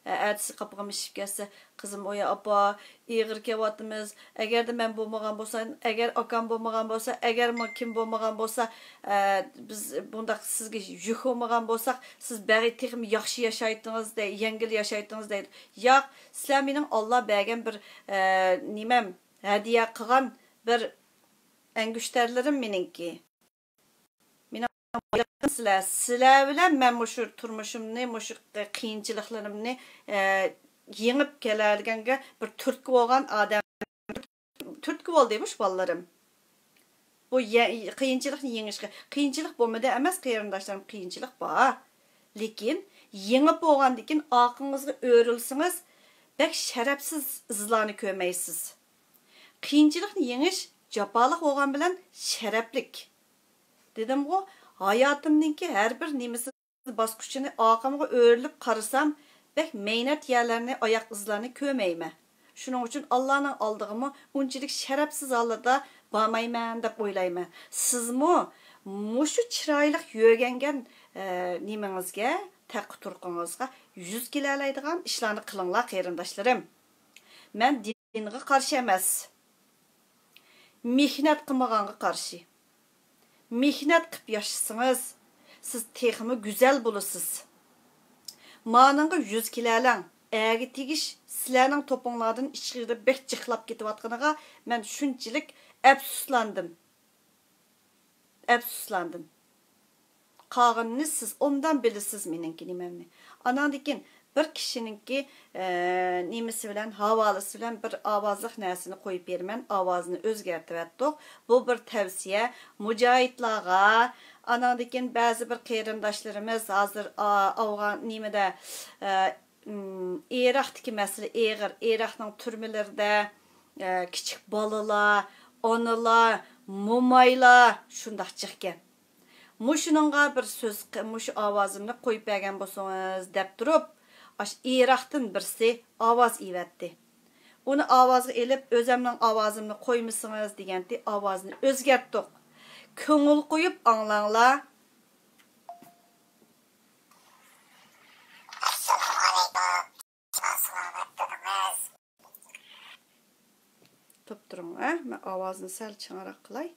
ئە، ئەتىسى قاپىقىم ئىششىپ كەتسە، قىزىم، ئويا ئاپا، ئېغىر كېلىۋاتىمىز. ئەگەردە مەن بولمىغان بولسا، ئەگەر ئاكام بولمىغان بولسا، ئەگەر ما-، كىم بولمىغان بولسا، ئە، بىز بۇنداق سىزگە يۈك بولمىغان بولساق، سىز بەغى تېخىمۇ ياخشى ياشايتتىڭىز دەي-، يەڭگىل ياشايتتىڭىز دەيدۇ. ياق، سىلەر مېنىڭ ئاللا بەرگەن بىر، ئە، نېمەم، ھەدىيە قىلغان بىر ئەنگۈشتەرلىرىم مېنىڭكى. مېنىڭ بايلىقىم سىلەر. سىلەر بىلەن مەن مۇشۇ تۇرمۇشۇمنى، مۇشۇ قىيىنچىلىقلىرىمنى، ئە، يېڭىپ كېلەلىگەنگە بىر تۈرتكە بولغان ئادەم، تۈرتكە بولدى مۇشۇ بالىلىرىم. بۇ يە-، قىيىنچىلىقنى يېڭىشكە، قىيىنچىلىق بولمىدى ئەمەس، قېرىنداشلىرىم، قىيىنچىلىق بار. لېكىن يېڭىپ بولغاندىن كېيىن ئارقىڭىزغا ئۆرۈلسىڭىز، بەك شەرەپسىز ئىزلارنى كۆرمەيسىز. قىيىنچىلىقنى يېڭىش جاپالىق بولغان بىلەن شەرەپلىك. دېدىمغۇ، ھاياتىمنىڭكى ھەر بىر نېمىسى باسقۇچىنى ئارقامغا ئۆرۈلۈپ قارىسام، بەك مەينەت يەرلەرنى، ئاياق ئىزلارنى كۆرمەيمەن. شۇنىڭ ئۈچۈن ئاللانىڭ ئالدىغىمۇ ئۇنچىلىك شەرەپسىز ھالدا بارمايمەن دەپ ئويلايمەن. سىزمۇ مۇشۇ چىرايلىق يۆگەنگەن، ئە، نېمىڭىزگە، تەقى تۇرقىڭىزغا يۈز كېلەلەيدىغان ئىشلارنى قىلىڭلار، قېرىنداشلىرىم. مەن دىنغا قارشى ئەمەس. مېھنەت قىلمىغانغا قارشى. مېھنەت قىپ ياشىسىڭىز، سىز تېخىمۇ گۈزەل بولىسىز. مانىڭغا يۈز كېلەلەڭ. ئەگە تېگىش سىلەرنىڭ توپۇڭلاردىن ئىچىدە بەك جىقلاپ كېتىۋاتقىنىغا مەن شۇنچىلىك ئەپسۇسلاندىم. ئەپسۇسلاندىم. قالغىنىنى سىز ئوبدان بىلىسىز مېنىڭكى نېمەمنى. ئاناندىن كېيىن بىر كىشىنىڭكى، ئە، نېمىسى بىلەن، ھاۋالىسى بىلەن بىر ئاۋازلىق نەرسىنى قويۇپ بېرىمەن. ئاۋازىنى ئۆزگەرتىۋەتتۇق. بۇ بىر تەۋسىيە مۇجاھىدلارغا. ئاناندىن كېيىن بەزى بىر قېرىنداشلىرىمىز ھازىر، ئا، ئافغان نېمىدە، ئە، ئىم، ئىراقتىكى مەسىلە ئېغىر. ئىراقنىڭ تۈرمىلىرىدە، ئە، كىچىك بالىلار، ئانىلار، مومايلار شۇنداق جىقكەن. مۇشۇنىڭغا بىر سۆز، مۇشۇ ئاۋازىمنى قويۇپ بەرگەن بولسىڭىز دەپ تۇرۇپ، ئاشۇ ئىراقتىن بىرسى ئاۋاز ئېۋەتتى. ئۇنى ئاۋازغا ئېلىپ، ئۆزەمنىڭ ئاۋازىمنى قويمىسىڭىز دېگەنتى، ئاۋازنى ئۆزگەرتتۇق. كۆڭۈل قويۇپ ئاڭلاڭلار. ئەسسالامۇئەلەيكۇم. ساغ سالامەت تۇرۇڭىز. توپ تۇرۇڭ، ھە؟ مەن ئاۋازنى سەل چىڭراق قىلاي.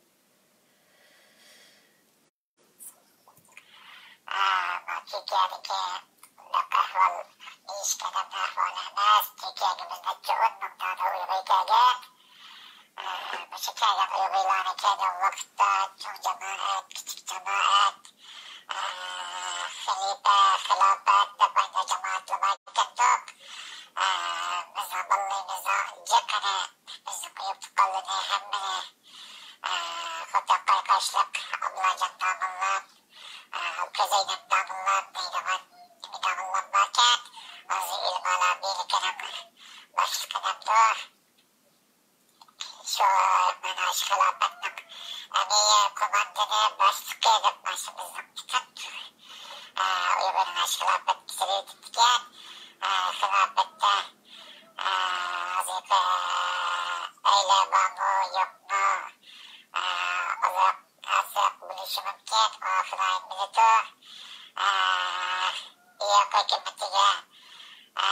ئە، ما تۈركىيەدىكى بۇنداق ئەھۋال، ھېچقەدەمدە ئەھۋال ئەمەس. تۈركىيەگە بىز نەچچە ئون مىڭ دانە ئۇيغۇر كەلگەن. ئە، مۇشۇ كەلگەن ئۇيغۇرلارنى كەلگەن ۋاقىتتا چوڭ جامائەت، كىچىك جامائەت، ئە، خەلىپە، خىلاپەت دەپ ئايرىم جامائەتلەر بار ئىكەندۇق. ئە، بىزنىڭ بالىلىرىمىزنىڭ جىقىنى، بىزنىڭ قويۇپ تۇغقانلىرىنى ھەممىنى، ئە، خوتەن قايقاشلىق ئابلاجان داموللام، ئە، كۆزەينەپ داموللام دەيدىغان نېمە داموللام باركەن. ھازىر ئۆلىمالار بىرلىكىنىڭ باشلىقى دەپتۇ. شۇ مانا شۇ خىلاپەتنىڭ ئەمەلىي قوماندىنى، باشلىقى دەپ مانا شۇ بىزنىڭ پىكىر، ئە، ئۇيغۇرنىڭ شۇ خىلاپەتكە سېلىۋېتىپتىكەن. ئە، خىلاپەتتە، ئە، ھازىرقى ئەيلەر بارمۇ، يوقمۇ؟ ئە، ئازراق، ئازراق بولۇشى مۇمكىن، ئۇ خۇدايىم بىلىدۇ. ئە، ئىراق ھۆكۈمىتىگە، ئە،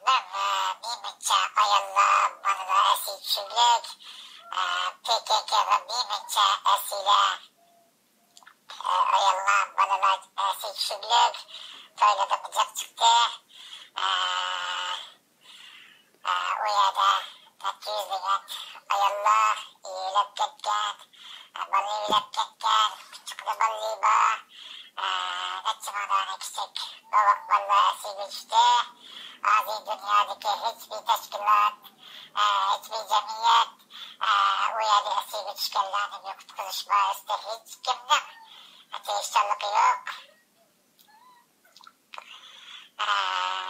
مىڭ، ئە، مىڭ نەچچە ئاياللار، بالىلار ئەسىر چۈشۈرۈلۈپ، ئە، پې كې كېغا مىڭ نەچچە ئەسىرلەر، ئە، ئاياللار، بالىلار ئەسىر چۈشۈرۈلۈپ، تويلىرىدا جىق چىقتى. ئە، ئە، ئۇ يەردە نەچچە يۈزلىگەن ئاياللار ئۆلۈپ كەتكەن، ئە، بالا ئۆلۈپ كەتكەن، قۇچىقىدا بالىلىرى بار، ئە، نەچچە مىڭ دانە كىچىك بوۋاق بالىلار ئەسىرگە چۈشتى. ھازىر دۇنيادىكى ھېچبىر تەشكىلات، ئە، ھېچبىر جەمئىيەت، ئە، ئۇ يەردە ئەسىرگە چۈشكەنلەرنى بىر قۇتقۇزۇش بارىسىدا ھېچكىمنىڭ تىرىشچانلىقى يوق. ئە،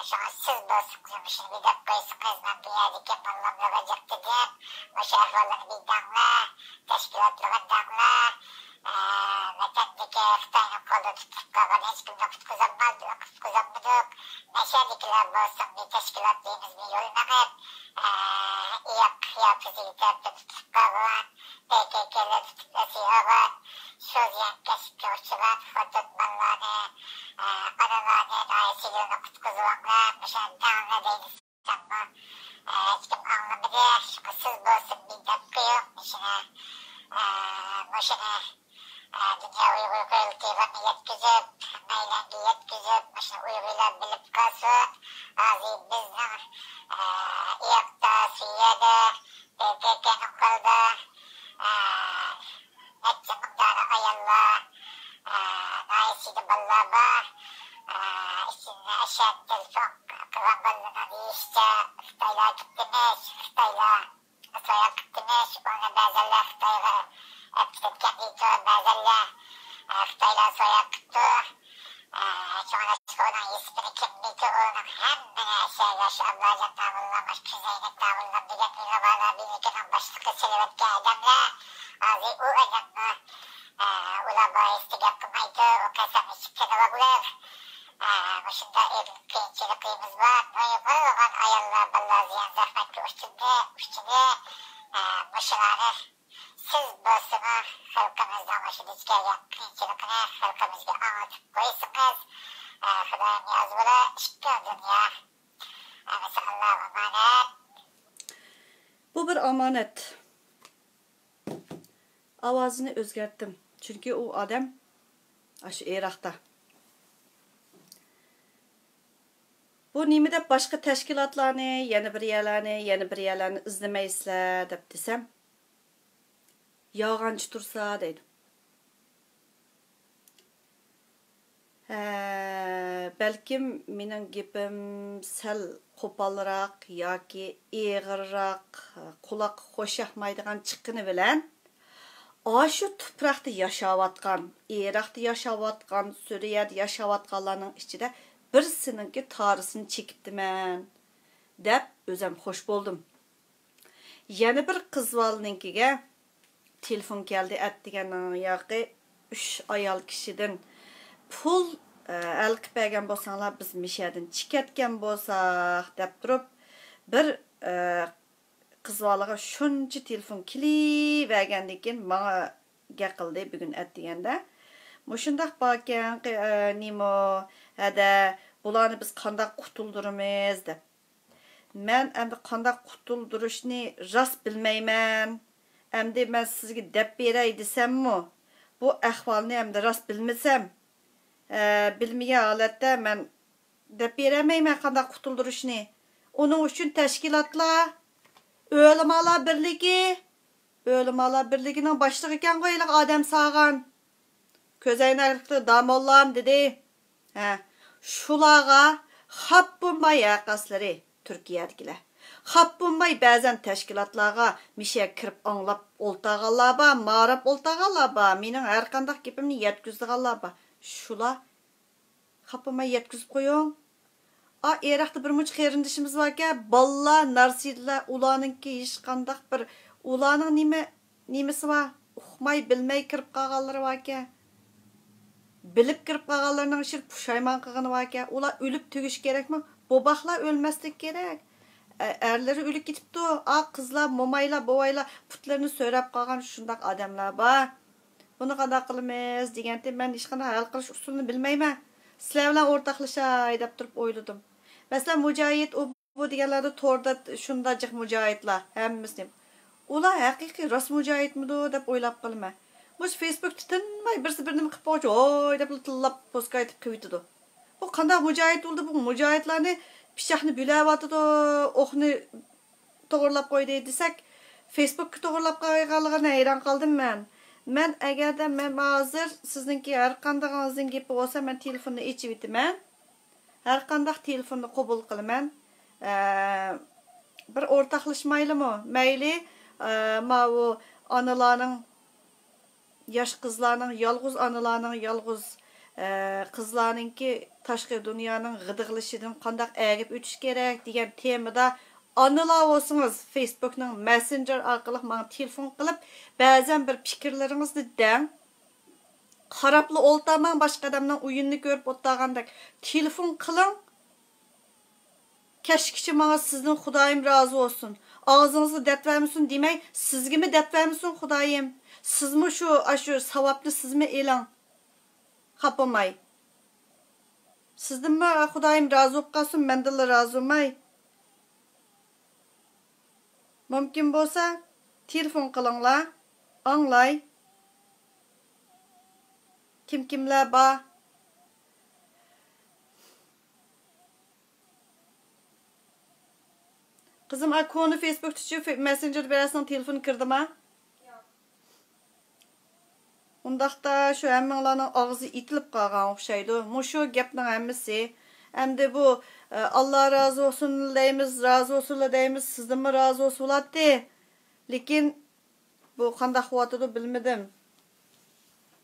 شۇڭا سىز بولسىڭىز مۇشۇنى بىر دەپ قويسىڭىز، مەن بۇ يەردىكى موللاملارغا جىق دېدىم، مۇشۇ ئەھۋاللارنى بىر دەڭلار، تەشكىلاتلارغا دەڭلار، ئە، ۋەتەندىكى خىتاينىڭ قولىدا تۇتۇلۇپ قالغان، ھېچكىمنى قۇتقۇزالمادۇق، قۇتقۇزالمىدۇق. مەشەدىكىلەر بولسا بىر تەشكىلات دېيمىز، بىر يول مېڭىپ، ئە، ئېياق قىياپىتىگە تەرەپتە تۇتۇلۇپ قالغان، پى كى كىلەر تۇتۇپ ئەسىر ئالغان، شۇ زىيانكەشلىككە ئۇچرىغان خوتۇن بالىلارنى، ئە، ئانىلارنى، ناھىيە ئىگىلىرىنى قۇتقۇزۇۋاڭلار، مۇشۇ دەڭلەر دەيمىز. ئەمما، ئە، ھېچكىم ئاڭلىمىدى. شۇڭا سىز بولسا مىننەت قويۇڭ، مۇشۇنى، ئە، مۇشۇنى، ئە، دۇنيا ئۇيغۇر قۇرۇلتىيىغا يەتكۈزۈپ، ھەممەيلەنگە يەتكۈزۈپ، مۇشۇنى ئۇيغۇرلار بىلىپ قالسۇن. ھازىر بىزنىڭ، ئە، ئىراقتا، سۈرىيەدە، پى كى كىنىڭ قولىدا، ئە، نەچچە مىڭ دانە ئاياللار، ئە، ناھىيە ئىچىدە بالىلار بار. ئە، ئىچىدە ئەشەددىي چوڭ قىلغان بالىلارنىڭ دېيىشىچە، خىتايلار كېتىپتىمىش، خىتايلار ساياھەت قىپتىمىش، ئۇنى بەزەنلەر خىتايغا ئەپ كېتىدىكەن دەيدۇ، بەزەنلەر، ئە، خىتايلار ساياھەت قىپتۇ. ئە، شۇڭلاشقا ئۇنىڭ يېسىپىنى كىم بىلىدۇ، ئۇنىڭ ھەممە نەرسە ياش ئابلاجان داۋۇللام، ئاشۇ كۈزەينەك داۋۇللام دېگەن ئىلىبالا بىلىكىنىڭ باشلىقى سېلىۋەتكەن ئادەملەر. ھازىر ئۇ ئادەممۇ، ئە، ئۇلار بايىسىدا گەپ قىلمايدۇ، ئۇ قەسەم ئىچىپ تىنىۋالغۇلار. ئە، مۇشۇنداق ئېغىر قىيىنچىلىقىمىز بار. نۇرغۇنلىغان ئاياللار، بالىلار زىيان زەخمەتكە ئۇچرىدى، ئۇچرىدى. ئە، مۇشۇلارنى سىز بولسىمۇ خەلقىمىزنىڭ مۇشۇ دۇچ كەلگەن قىيىنچىلىقىنى خەلقىمىزگە ئاڭلىتىپ قويسىڭىز، ئە، خۇدايىم يازى بولا، ئىككى دۇنيا ھەممىسى ئاللاغا ئامانەت. بۇ بىر ئامانەت. ئاۋازىنى ئۆزگەرتتىم، چۈنكى ئۇ ئادەم ئاشۇ ئىراقتا. بۇ نېمە دەپ باشقا تەشكىلاتلارنى، يەنە بىر يەرلەرنى، يەنە بىر يەرلەرنى ئىزدىمەيسىلەر دەپ دېسەم، يالغانچى تۇرسا دەيدۇ. ھە، بەلكىم مېنىڭ گېپىم سەل قوپالراق ياكى ئېغىرراق، قۇلاققا خوش ياقمايدىغان چىققىنى بىلەن، ئاشۇ تۇپراقتا ياشاۋاتقان، ئىراقتا ياشاۋاتقان، سۈرىيەدە ياشاۋاتقانلارنىڭ ئىچىدە بىرسىنىڭكى تارىسىنى چېكىپتىمەن، دەپ ئۆزۈم خوش بولدۇم. يەنە بىر قىز بالىنىڭكىگە تېلېفون كەلدى، ئەتىگەننىڭ ياقى ئۈچ ئايال كىشىدىن پۇل، ئە، ھەل قىلىپ بەرگەن بولساڭلار، بىز مىشەدىن چىقىۋەتكەن بولساق، دەپ تۇرۇپ، بىر، ئە، قىز بالىغا شۇنچە تېلېفون كېلىۋەرگەندىن كېيىن، ماڭا گەپ قىلدى بۈگۈن ئەتىگەندە. مۇشۇنداق باركەن، قى-، ئە، نېمە، ھەدە، بۇلارنى بىز قانداق قۇتۇلدۇرىمىز، دەپ. مەن ئەمدى قانداق قۇتۇلدۇرۇشنى راست بىلمەيمەن. ئەمدى مەن سىزگە دەپ بېرەي دېسەممۇ، بۇ ئەھۋالنى ئەمدى راست بىلمىسەم، ئە، بىلمىگەن ھالەتتە مەن دەپ بېرەلمەيمەن قانداق قۇتۇلدۇرۇشنى. ئۇنىڭ ئۈچۈن تەشكىلاتلار، ئۆلىمالار بىرلىكى، ئۆلىمالار بىرلىكىنىڭ باشلىقى ئىكەنغۇ ھېلىقى ئادەم سالغان. كۆزەينەكلىكلىك داموللام دېدى. ھە، شۇلارغا خاپ بولماي ھەرقايسىلىرى تۈركىيەدىكىلەر. خاپ بولماي بەزەن تەشكىلاتلارغا مىشەگە كىرىپ ئاڭلاپ ئولتۇرغانلار بار، ماراپ ئولتۇرغانلار بار، مېنىڭ ھەرقانداق گېپىمنى يەتكۈزىدىغانلار بار. شۇلار خاپىماي يەتكۈزۈپ قويۇڭ. ئا، ئىراقتا بىر مۇنچە قېرىندىشىمىز باركەن، بالىلار، نارسىدىلار، ئۇلارنىڭكى ھېچقانداق بىر، ئۇلارنىڭ نېمە، نېمىسى بار؟ ئۇقماي، بىلمەي كىرىپ قالغانلىرى باركەن. بىلىپ كىرىپ قالغانلىرىنىڭ ئىچىدە پۇشايمان قىلغىنى باركەن. ئۇلار ئۆلۈپ تۈگىشى كېرەكمۇ؟ بوۋاقلار ئۆلمەسلىكى كېرەك. ئە-، ئەرلىرى ئۆلۈپ كېتىپتۇ. ئا، قىزلار، مومايلار، بوۋايلار پۇتلىرىنى سۆرەپ قالغان شۇنداق ئادەملەر بار. بۇنى قانداق قىلىمىز دېگەنتى، مەن ھېچقانداق ھەل قىلىش ئۇسۇلىنى بىلمەيمەن. سىلەر بىلەن ئورتاقلىشاي دەپ تۇرۇپ ئويلىدىم. مەسىلەن، مۇجاھىد ئۇ بۇ دېگەنلەردە توردا شۇنداق جىق مۇجاھىدلار ھەممىسىنى. ئۇلار ھەقىقىي راست مۇجاھىدمىدۇ دەپ ئويلاپ قالىمەن. مۇشۇ فېيسبۇكتا تىنماي بىرسى بىرنېمە قىلىپ بولغۇچە ھوي دەپلا تىللاپ پوسكا ئېيتىپ قويۇۋېتىدۇ. بۇ قانداق مۇجاھىد بولدى؟ بۇ مۇجاھىدلارنى پىچاقنى بۆلەۋاتىدۇ، ئوقنى توغرىلاپ قويدى دېسەك، فېيسبۇككا توغرىلاپ قويغانلىقىنى ھەيران قالدىم مەن. مەن ئەگەردە مەن ھازىر سىزنىڭكى ھەر قاندىقىڭىزنىڭ گېپى بولسا، مەن تېلېفوننى ئېچىۋېتىمەن. ھەر قانداق تېلېفوننى قوبۇل قىلىمەن. ئە، بىر ئورتاقلاشمايلىمۇ؟ مەيلى، ئە، ماۋۇ ئانىلارنىڭ ياش قىزلارنىڭ، يالغۇز ئانىلارنىڭ، يالغۇز، ئە، قىزلارنىڭكى تاشقى دۇنيانىڭ غىدىقلىشىدىن قانداق ئەگىپ ئۆتۈش كېرەك دېگەن تېمىدا ئانىلار بولسىڭىز، فېيسبۇكنىڭ مەسسېنجېر ئارقىلىق ماڭا تېلېفون قىلىپ، بەزەن بىر پىكىرلىرىڭىزنى دەڭ. قاراپلا ئولتۇرماڭ، باشقا ئادەمنىڭ ئويۇنىنى كۆرۈپ ئولتۇرغاندەك. تېلېفون قىلىڭ. كەچكىچە ماڭا سىزدىن خۇدايىم رازى بولسۇن. ئاغزىڭىزغا دەرد بەرمىسۇن دېمەي، سىزگىمۇ دەرد بەرمىسۇن خۇدايىم. سىزمۇ شۇ، ئاشۇ ساۋابنى سىزمۇ ئېلىڭ. خاپىماي. سىزدىنمۇ خۇدايىم رازى بولۇپ قالسۇن، مەندىنلا رازى بولماي. مۇمكىن بولسا، تېلېفون قىلىڭلار، ئاڭلاي. كىم كىملەر بار؟ قىزىم، ئا، كونا فېيسبۇكتىچۇ، فې-، مەسسېنجېردا بىرەرسىنىڭ تېلېفونى كىردىما؟ ئۇنداقتا شۇ ھەممىڭلارنىڭ ئاغزى ئېتىلىپ قالغان ئوخشايدۇ. مۇشۇ گەپنىڭ ھەممىسى. ئەمدى بۇ، ئە، ئاللا رازى بولسۇن دەيمىز، رازى بولسۇنلا دەيمىز، سىزدىنمۇ رازى بولسا بولاتتى. لېكىن بۇ قانداق قىلىۋاتىدۇ بىلمىدىم.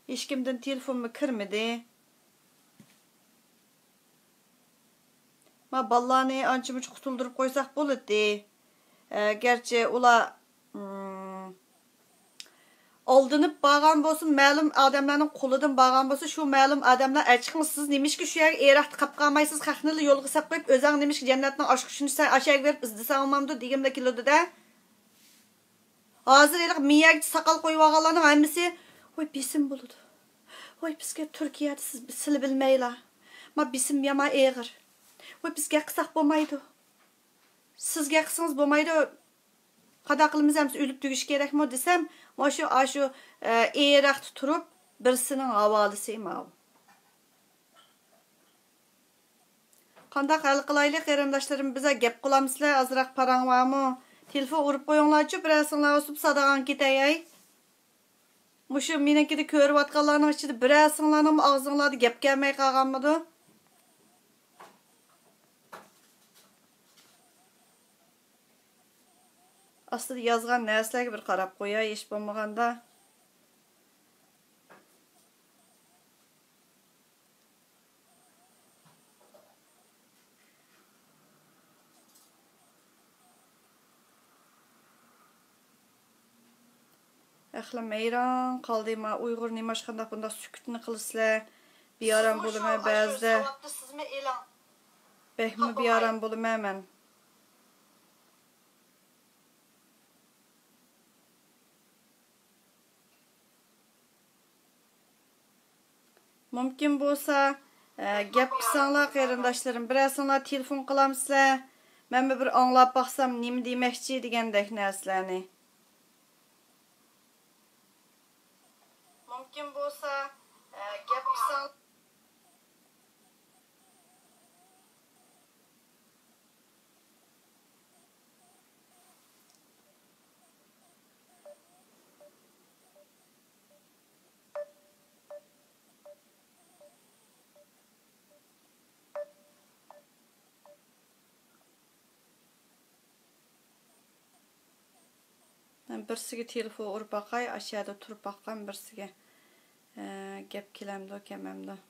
ھېچكىمدىن تېلېفونمۇ كىرمىدى. ما بالىلارنى ئانچە-مۇنچە قۇتۇلدۇرۇپ قويساق بولاتتى. ئە، گەرچە ئۇلار، ئىم، ئالدىنىپ بارغان بولسۇن، مەلۇم ئادەملەرنىڭ قولىدىن بارغان بولسا، شۇ مەلۇم ئادەملەر، ئەچىقىڭ، سىز نېمىشقا شۇ يەرگە ئېرىقتا قاپ قالمايسىز، خەقنىلا يولغا سەپ قويۇپ، ئۆزەڭ نېمىشقا جەننەتنىڭ ئاچقۇچىنى سەن ئاشۇ يەرگە بېرىپ ئىزدىسەڭ بولمامدۇ دېگۈملا كېلىدۇ-دە. ھازىر ھېلىقى مىيەگىچە ساقال قويۇۋالغانلارنىڭ ھەممىسى، ۋاي، بېسىم بولىدۇ. ۋاي، بىزگە تۈركىيەدە سىز، سىلى بىلمەيلا. ما بېسىم يامان ئېغىر. ۋاي، بىز گەپ قىلساق بولمايدۇ. سىز گەپ قىلسىڭىز بولمايدۇ. قانداق قىلىمىز، ئەمىسە ئۆلۈپ تۈگىشى كېرەكمۇ دېسەم، مانا شۇ، ئاشۇ، ئە، ئېرىقتا تۇرۇپ بىرسىنىڭ ھاۋالىسى ماۋۇ. قانداق ھەل قىلايلى، قېرىنداشلىرىم؟ بىزگە گەپ قىلامسىلەر؟ ئازراق پاراڭ بارمۇ؟ تېلېفون ئۇرۇپ قويۇڭلارچۇ، بىرەرسىڭلار بولسا ساداغان كېتەي. مۇشۇ مېنىڭكىدە كۆرۈۋاتقانلارنىڭ ئىچىدە بىرەرسىڭلارنىڭمۇ ئاغزىڭلاردا گەپ كەلمەي قالغانمىدۇ؟ ئاستىدا يازغان نەرسىلەرگە بىر قاراپ قوياي، ھېچ بولمىغاندا. ئەقلىم ھەيران قالدى، ما ئۇيغۇر نېماش قانداق بۇنداق سۈكۈتنى قىلىسىلەر؟ بىئارام بولىمەن بەزىدە. بەكمۇ بىئارام بولىمەن مەن. مۇمكىن بولسا، ئە، گەپ قىلساڭلار قېرىنداشلىرىم، بىرەرسىڭلار تېلېفون قىلامسىلەر؟ مەنمۇ بىر ئاڭلاپ باقسام نېمە دېمەكچى دېگەندەك نەرسىلەرنى. مۇمكىن بولسا، ئە، گەپ قىلساڭ. مەن بىرسىگە تېلېفون ئۇرۇپ باقاي، ئاشۇ يەردە تۇرۇپ باققان بىرسىگە، ئە، گەپ كېلەمدۇ، كەلمەمدۇ؟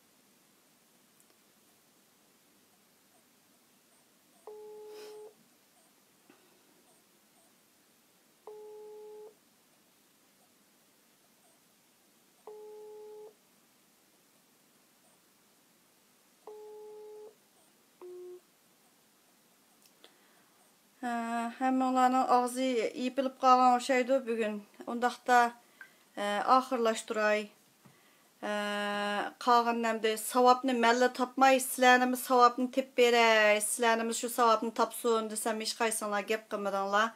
ھە، ھەممىڭلارنىڭ ئاغزى يېپىلىپ قالغان ئوخشايدۇ بۈگۈن. ئۇنداقتا، ھە، ئاخىرلاشتۇراي. ھە، قالغىنىنى ئەمدى ساۋابنى مەنلا تاپماي، سىلەرنىمۇ ساۋابنى تېپىپ بېرەي، سىلەرنىمۇ شۇ ساۋابنى تاپسۇن دېسەم، ھېچقايسىڭلار گەپ قىلمىدىڭلار.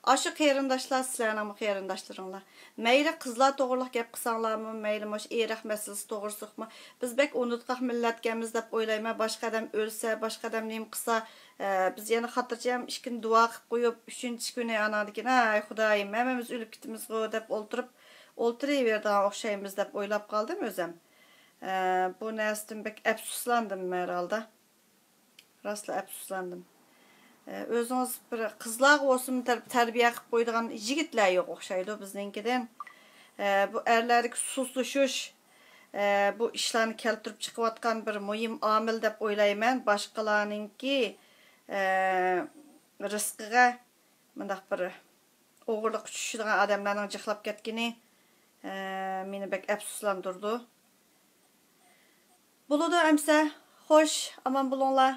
ئاشۇ قېرىنداشلار سىلەرنىڭمۇ قېرىنداشلىرىڭلار. مەيلى قىزلار توغرىلىق گەپ قىلساڭلارمۇ، مەيلى مۇشۇ ئېرىق مەسىلىسى توغرىسىلىقمۇ، بىز بەك ئۇنتۇلغاق مىللەتكەنمىز دەپ ئويلايمەن. باشقا ئادەم ئۆلسە، باشقا ئادەم نېمە قىلسا، ئە، بىز يەنە خاتىرجەم ئىككىنى دۇئا قىلىپ قويۇپ، ئۈچىنچى كۈنى ئاناندىن كېيىن، ھەي خۇدايىم، ھەممىمىز ئۆلۈپ كېتىمىزغۇ دەپ ئولتۇرۇپ، ئولتۇرۇۋېرىدىغان ئوخشايمىز دەپ ئويلاپ قالدىم ئۆزۈم. ئە، بۇ نەرسىدىن بەك ئەپسۇسلاندىم ھەر ھالدا. راستلا ئەپسۇسلاندىم. ئە، ئۆزىڭىز بىر قىزلارغا بولسىمۇ تەر-، تەربىيە قىلىپ قويىدىغان يىگىتلەر يوق ئوخشايدۇ بىزنىڭكىدىن. ئە، بۇ ئەرلەردىكى سۇسلىشىش، ئە، بۇ ئىشلارنى كەلتۈرۈپ چىقىۋاتقان بىر مۇھىم ئامىل دەپ ئويلايمەن. باشقىلارنىڭكى، ئە، رىزقىغا مۇنداق بىر ئوغرىلىققا چۈشىدىغان ئادەملەرنىڭ جىقلاپ كەتكىنى، ئە، مېنى بەك ئەپسۇسلاندۇرىدۇ. بولىدۇ ئەمسە. خوش، ئامان بولۇڭلار.